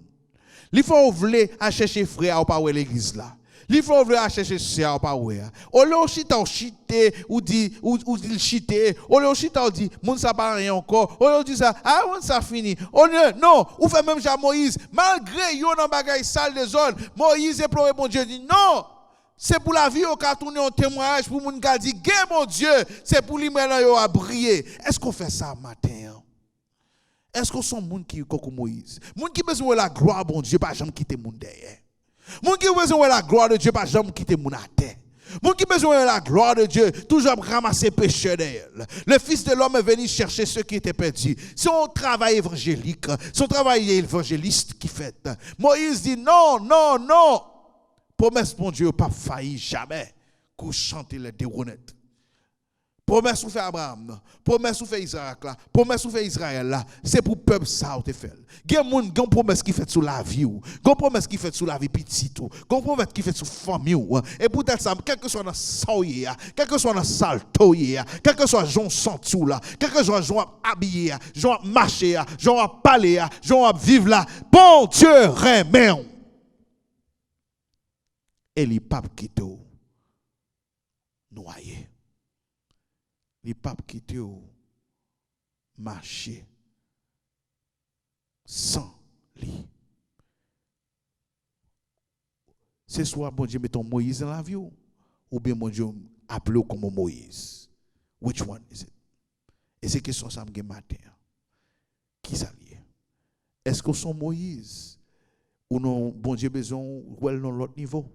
Li fè w vle al chèche frè a ou pa wè legliz la. Li fè w vle al chèche sè a ou pa wè a. Olye w chita, w chite, ou di, ou, ou di l chite. Olye w chita, w di, moun sa pa anyen ankò. Olye w di sa, a, moun sa fini. Olye, non, ou fè menm jan Moyiz. Malgre yo nan bagay sal, dezòd, Moyiz enplore Bondye, di, non! Se pou lavi yo ka tounen yon temwayaj, pou moun ka di, gen Bondye, se pou limyè nan yo a briye. Èske w fè sa maten an? Èske w se yon moun ki konkou Moyiz? Moun ki bezwen wè laglwa Bondye pa janm kite moun dèyè. Moun ki bezwen wè laglwa de Dye pa janm kite moun atè. Moun ki bezwen wè laglwa de Dye toujou ap ranmase pechè dèyè l. Le Fils de l'homme est venu chercher ceux qui étaient perdus. Se yon travay evanjelik, se yon travay evanjelis ki fèt. Moyiz di, non, non, non. Pwomès Bondye yo p ap fayi jamè. Kou chante lè de wonèt. Pwomès ou fè Abraram nan, pwomès ou fè Izarak la, pwomès ou fè Izrayèl la, se pou pèp sa a ou te fè l. Gen moun, gen pwomès ki fèt sou lavi w, gen pwomès ki fèt sou lavi pitit ou, gen pwomès ki fèt sou fanmi w. E poutèt sa, kèlkeswa nan sa w ye a, kèlkeswa nan salte w ye a, kèlkeswa jan w santi w la, kèlkeswa jan w ap abiye a, jan w ap mache a, jan w ap pale a, jan w ap viv la, Bondye renmen w. E li p ap kite w nwaye. Li p ap kite w mache san li. Se swa Bondye mete yon Moyiz nan lavi w, oubyen Bondye aple w kòm yon Moyiz. Which one is it? E se kesyon sa m gen maten an. Kisa l ye? Èske w se yon Moyiz? Ou non, Bondye bezwen w wè l nan lòt nivo,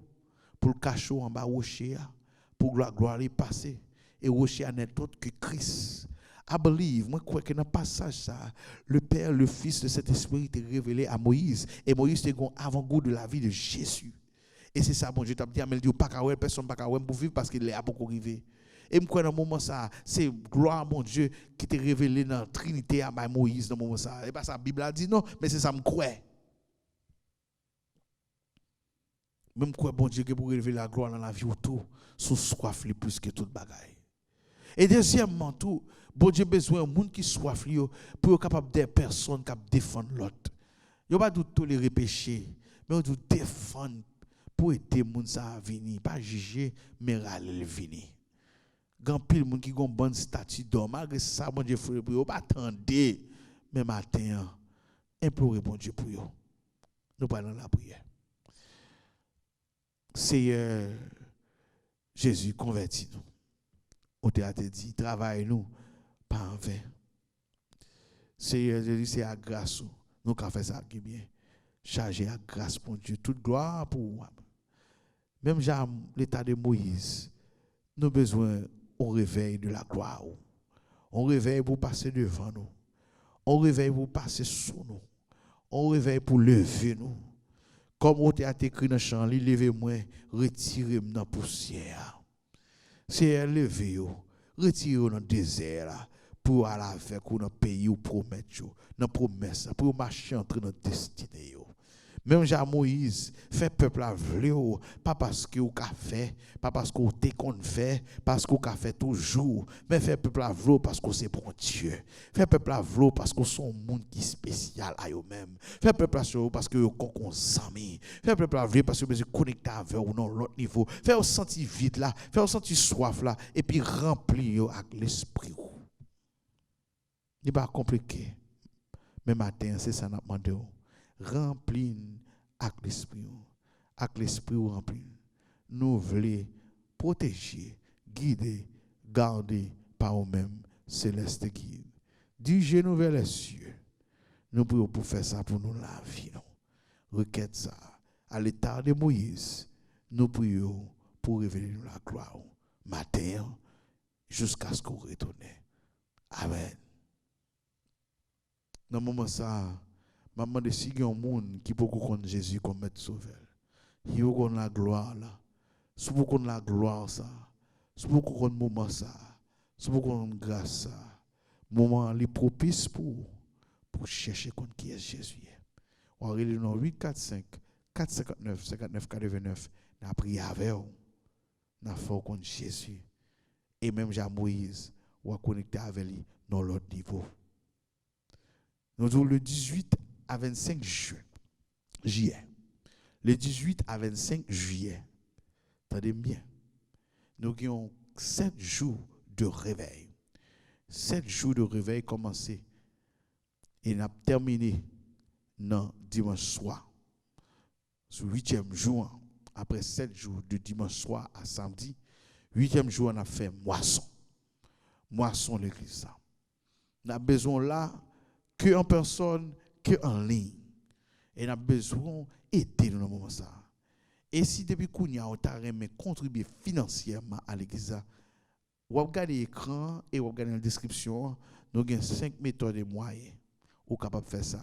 pou l kache w anba woche a, pou glwa, glwa li pase. E woche a nèt òt ke Kris. I believe, mwen kwè ke nan pasaj sa a, le Père, le Fils, le Saint-Esprit te revele a Moyiz. E Moyiz te gen yon avangou de la vie de Jésus. E se sa Bondye t ap di a, men l di, ou pa ka wè l, pèsonn pa ka wè m pou viv, paske lè a poko rive. E m kwè nan moman sa a, se glwa Bondye ki te revele nan Trinite a bay Moyiz nan moman sa a. E pa sa Bib la di non, men se sa m kwè. Men m kwè Bondye gen pou revele laglwa nan lavi w tou, si w swaf li plis ke tout bagay. E dezyèmman tou, Bondye bezwen yon moun ki swaf li yo, pou yo kapab de pèsonn k ap defann lòt. Yo pa di w tolere peche, men yo di w defann pou ede moun sa a vini. Pa jije, men rale l vini. Gen anpil moun ki gen yon bann estati dò, malgre sa Bondye fè pou yo, yo pa tande. Men maten an, enplore Bondye pou yo. Nou pral nan lapriyè. Seyè Jezi, konvèti nou. Otè a te di, travay nou pa anven. Seyè Jezi, se ak gras ou nou ka fè sa ki byen. Chaje ak gras, Bondye, tout glwa pou ou. Menm jan leta de Moyiz, nou bezwen yon revèy de la glwa ou. Yon revèy pou pase devan nou. Yon revèy pou pase sou nou. Yon revèy pou leve nou. Kòm otè a te ekri nan chan li, leve mwen, retire m nan pousyè a. Seyè, leve yo, retire yo nan dezè la, pou yo al avèk ou nan peyi ou pwomèt yo, nan pwomès la, pou yo mache antre nan destine yo. Menm jan Moyiz, fè pèp la vle w, pa paske ou ka fè, pa paske ou te konn fè, paske ou ka fè toujou, men fè pèp la vle w paske ou se Bondye. Fè pèp la vle w paske w se yon moun ki espesyal a yo menm. Fè pèp la vle w paske yo konn w kon zanmi. Fè pèp la vle w paske yo bezwen konekte avè w nan yon lòt nivo. Fè yo santi vid la, fè yo santi swaf la, epi ranpli yo ak Lespri w. Li pa konplike, men maten an, se sa n ap mande w. Ranpli n ak Lespri w. Ak Lespri w ranpli n. Nou vle pwoteje, gide, gade pa ou menm, Céleste Guide. Dirije nou vè lè sye. Nou priye w pou fè sa pou nou lavi nou. Rekèt sa a, à l'état de Moïse, nou priye w pou revele nou laglwa w maten an, jiskaske w retounen. Amèn. Nan moman sa a, m ap mande si gen yon moun ki poko konn Jezi kòm Mèt Sovè l, si w poko konn laglwa la, si w poko konn laglwa sa a, si w poko konn moman sa a, si w poko konn gras sa a, moman an li pwopis pou w, pou w chèche konn kiyès Jezi ye. W a rele nou nan uit kat senk, kat senkant nèf, senkant nèf katrevennèf, n a priye avè w, n a fè w konn Jezi. E menm jan Moyiz, w a konekte avè li nan yon lòt nivo. Nou di w le dizuit a vennsenk jen, jiyè. Le dizuit a vennsenk jiyè. Tande m byen. Nou gen yon sèt jou de revèy. Sèt jou de revèy kòmanse e n ap tèmine nan dimanch swa. Sou uityèm jou an, apre sèt jou de dimanch swa a samdi, uityèm jou an n ap fè mwason. Mwason legliz la. N ap bezwen w la, ke an pèsòn, ke an liy. E n ap bezwen w ede nou nan moman sa a. E si depi kounye a w ta renmen kontribye finansyèman a legliz la, w ap gade ekran an e w ap gade nan deskripsyon an, nou gen senk metòd e mwayen ou kapab fè sa.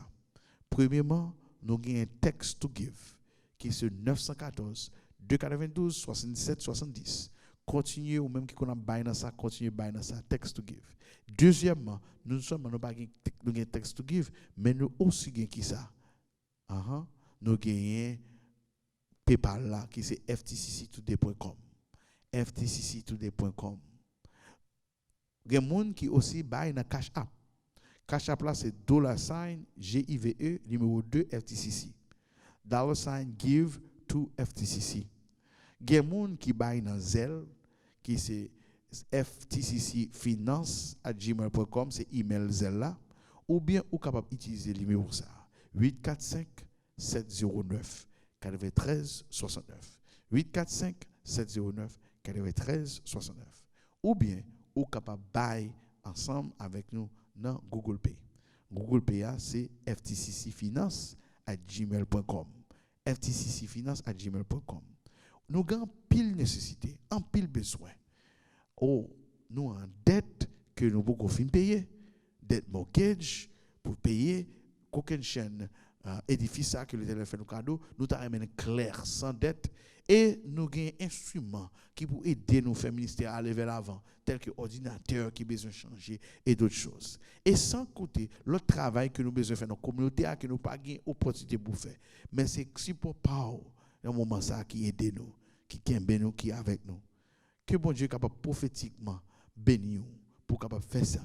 Premyeman, nou gen text to give, ki se nèf san katòz, de katrevendouz, swasanndisèt, swasanndis. Kontinye, ou menm ki konn ap bay nan sa, kontinye bay nan sa, text to give. Dezyèmman, nou sèlman nou pa gen, nou gen text to give, men nou osi gen kisa? Ahan, nou genyen PayPal la, ki se F T C C today point com. F T C C today point com. Gen moun ki osi bay nan Cash App. Cash App la se dollar sign G I V E, nimewo de F T C C. Dollar sign give to F T C C. Gen moun ki bay nan Zelle, ki se F T C C finance at gmail point com, se email Zelle la, oubyen ou kapab itilize nimewo sa a, uit kat senk, sèt zewo nèf, katreventrèz swasantnèf. Uit kat senk, sèt zewo nèf, katreventrèz swasantnèf. Oubyen, ou kapab bay ansanm avèk nou nan Google Pay. Google Pay a, se F T C C finance at gmail point com. F T C C finance at gmail point com. Nou gen anpil nesesite, anpil bezwen. O, nou an dèt ke nou poko fin peye. Dèt mortgage pou peye kokennchenn, ah, edifis sa ke Letènèl fè nou kado, nou ta renmen klè, san dèt. E nou gen enstriman ki pou ede nou fè ministè a ale vè lavan, tèl ke òdinatè ki bezwen chanje e dòt choz. E san konte lòt travay ke nou bezwen fè nan kominote a ke nou pa gen opòtinite pou fè. Men se sipò pa w nan moman sa a ki ede nou, ki kenbe nou, ki avèk nou. Ke Bondye kapab pwofetikman beni w pou w kapab fè sa.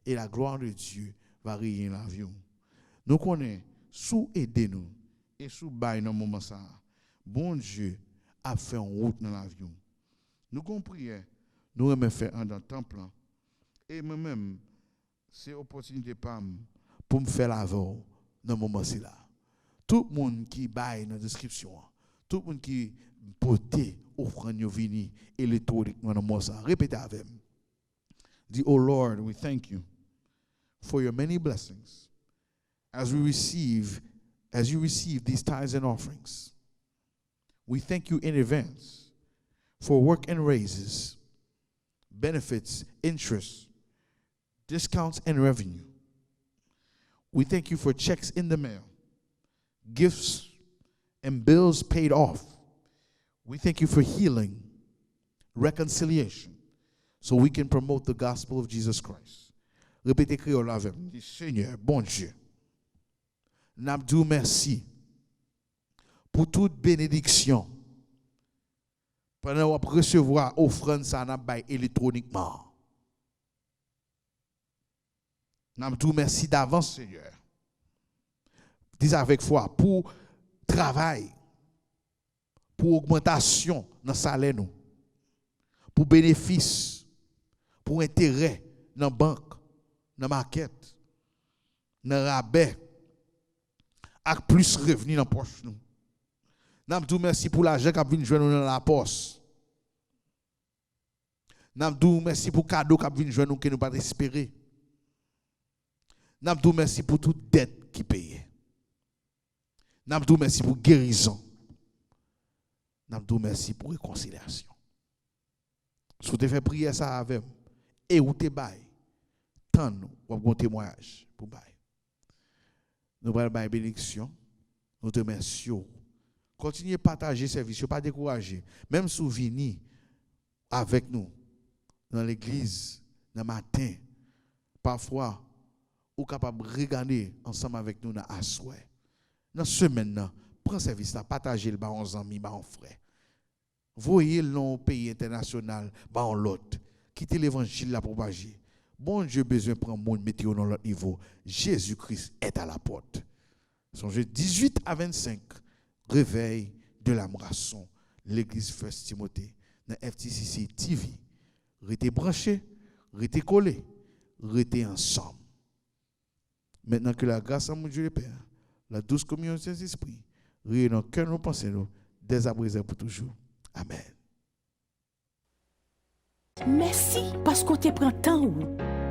E la gloire de Dieu va régner la vie w. Nou konnen, si w ede nou e si w bay nan moman sa a, Bondye ap fè yon wout nan lavi w. Nou gen yon priyè nou renmen fè anndan tanp lan. E mwen menm, se opòtinite pa m pou m fè l avè w nan moman sila. Tout moun ki bay nan deskripsyon an, tout moun ki pote ofrann yo vini elektwonikman nan moman sa, repete avè m. Di, "Oh Lord, we thank you for your many blessings as we receive, as you receive these tithes and offerings. We thank you in advance for work and raises, benefits, interest, discounts and revenue. We thank you for checks in the mail, gifts and bills paid off. We thank you for healing, reconciliation, so we can promote the gospel of Jesus Christ." Repete kreyòl avè m. Di, "Senyè, Bondye, n ap di w mèsi pou tout benediksyon pandan w ap resevwa ofrann sa n ap bay elektwonikman an. N ap di w mèsi davans, Senyè." Di sa avèk fwa, pou travay, pou ogmantasyon nan salè nou, pou benefis, pou enterè nan bank, nan makèt, nan rabè, ak plis revni nan pòch nou. N ap di w mèsi pou lajan k ap vin jwenn nou nan lapòs. N ap di w mèsi pou kado k ap vin jwenn nou ke nou pa t espere. N ap di w mèsi pou tout dèt ki peye. N ap di w mèsi pou gerizon. N ap di w mèsi pou rekonsilyasyon. Si w te fè priyè sa a avè m e ou te bay, tann w ap gen yon temwayaj pou bay. Nou pral bay benediksyon. Nou te remèsye w. Kontinye pataje sèvis yo, pa dekouraje. Menm si w vini avèk nou nan legliz nan maten, pafwa, ou kapab regade ansanm avèk nou nan aswè. Nan semèn nan, pran sèvis la, pataje l ba yon zanmi, ba yon frè. Voye l nan yon peyi entènasyonal, ba yon lòt. Kite levanjil la pwopaje. Bondye bezwen pran moun, mete yo nan lòt nivo. Jezi Kris est à la porte. Sonje, dizuit a vennsenk, Réveil de la Moisson, Legliz First Timothée, nan F T C C T V. Rete branche, rete kole, rete ansanm. Maintenant que la grâce à mon Dieu le Père, la douce communion du Saint-Esprit, règne dans cœur nos pensées, nous, dès à présent pour toujours. Amen. Mèsi paske w te pran tan ou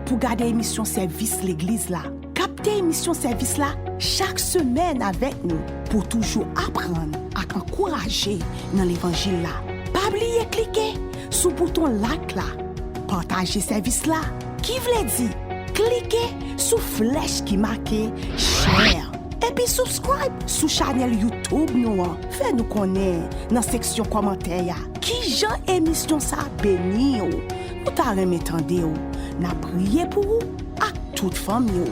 pou gade emisyon sèvis legliz la. Kapte emisyon sèvis la chak semèn avèk nou pou w toujou aprann ak ankouraje nan levanjil la. Pa bliye klike sou bouton like la, pataje sèvis la, ki vle di klike sou flèch ki make share. Epi subscribe sou chanèl YouTube nou an. Fè nou konnen nan seksyon kòmantè a kijan emisyon sa a beni w. Nou ta renmen tande w. N ap priye pou ou ak tout fanmi w.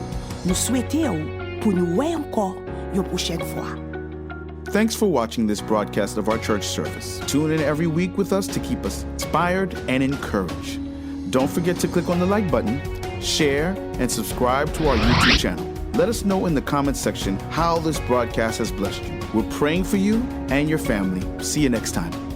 Nou swete w pou nou wè ankò yon pwochèn fwa. Thanks for watching this broadcast of our church service. Tune in every week with us to keep us inspired and encouraged. Don't forget to click on the like button, share, and subscribe to our YouTube channel. Let us know in the comments section how this broadcast has blessed you. We're praying for you and your family. See you next time.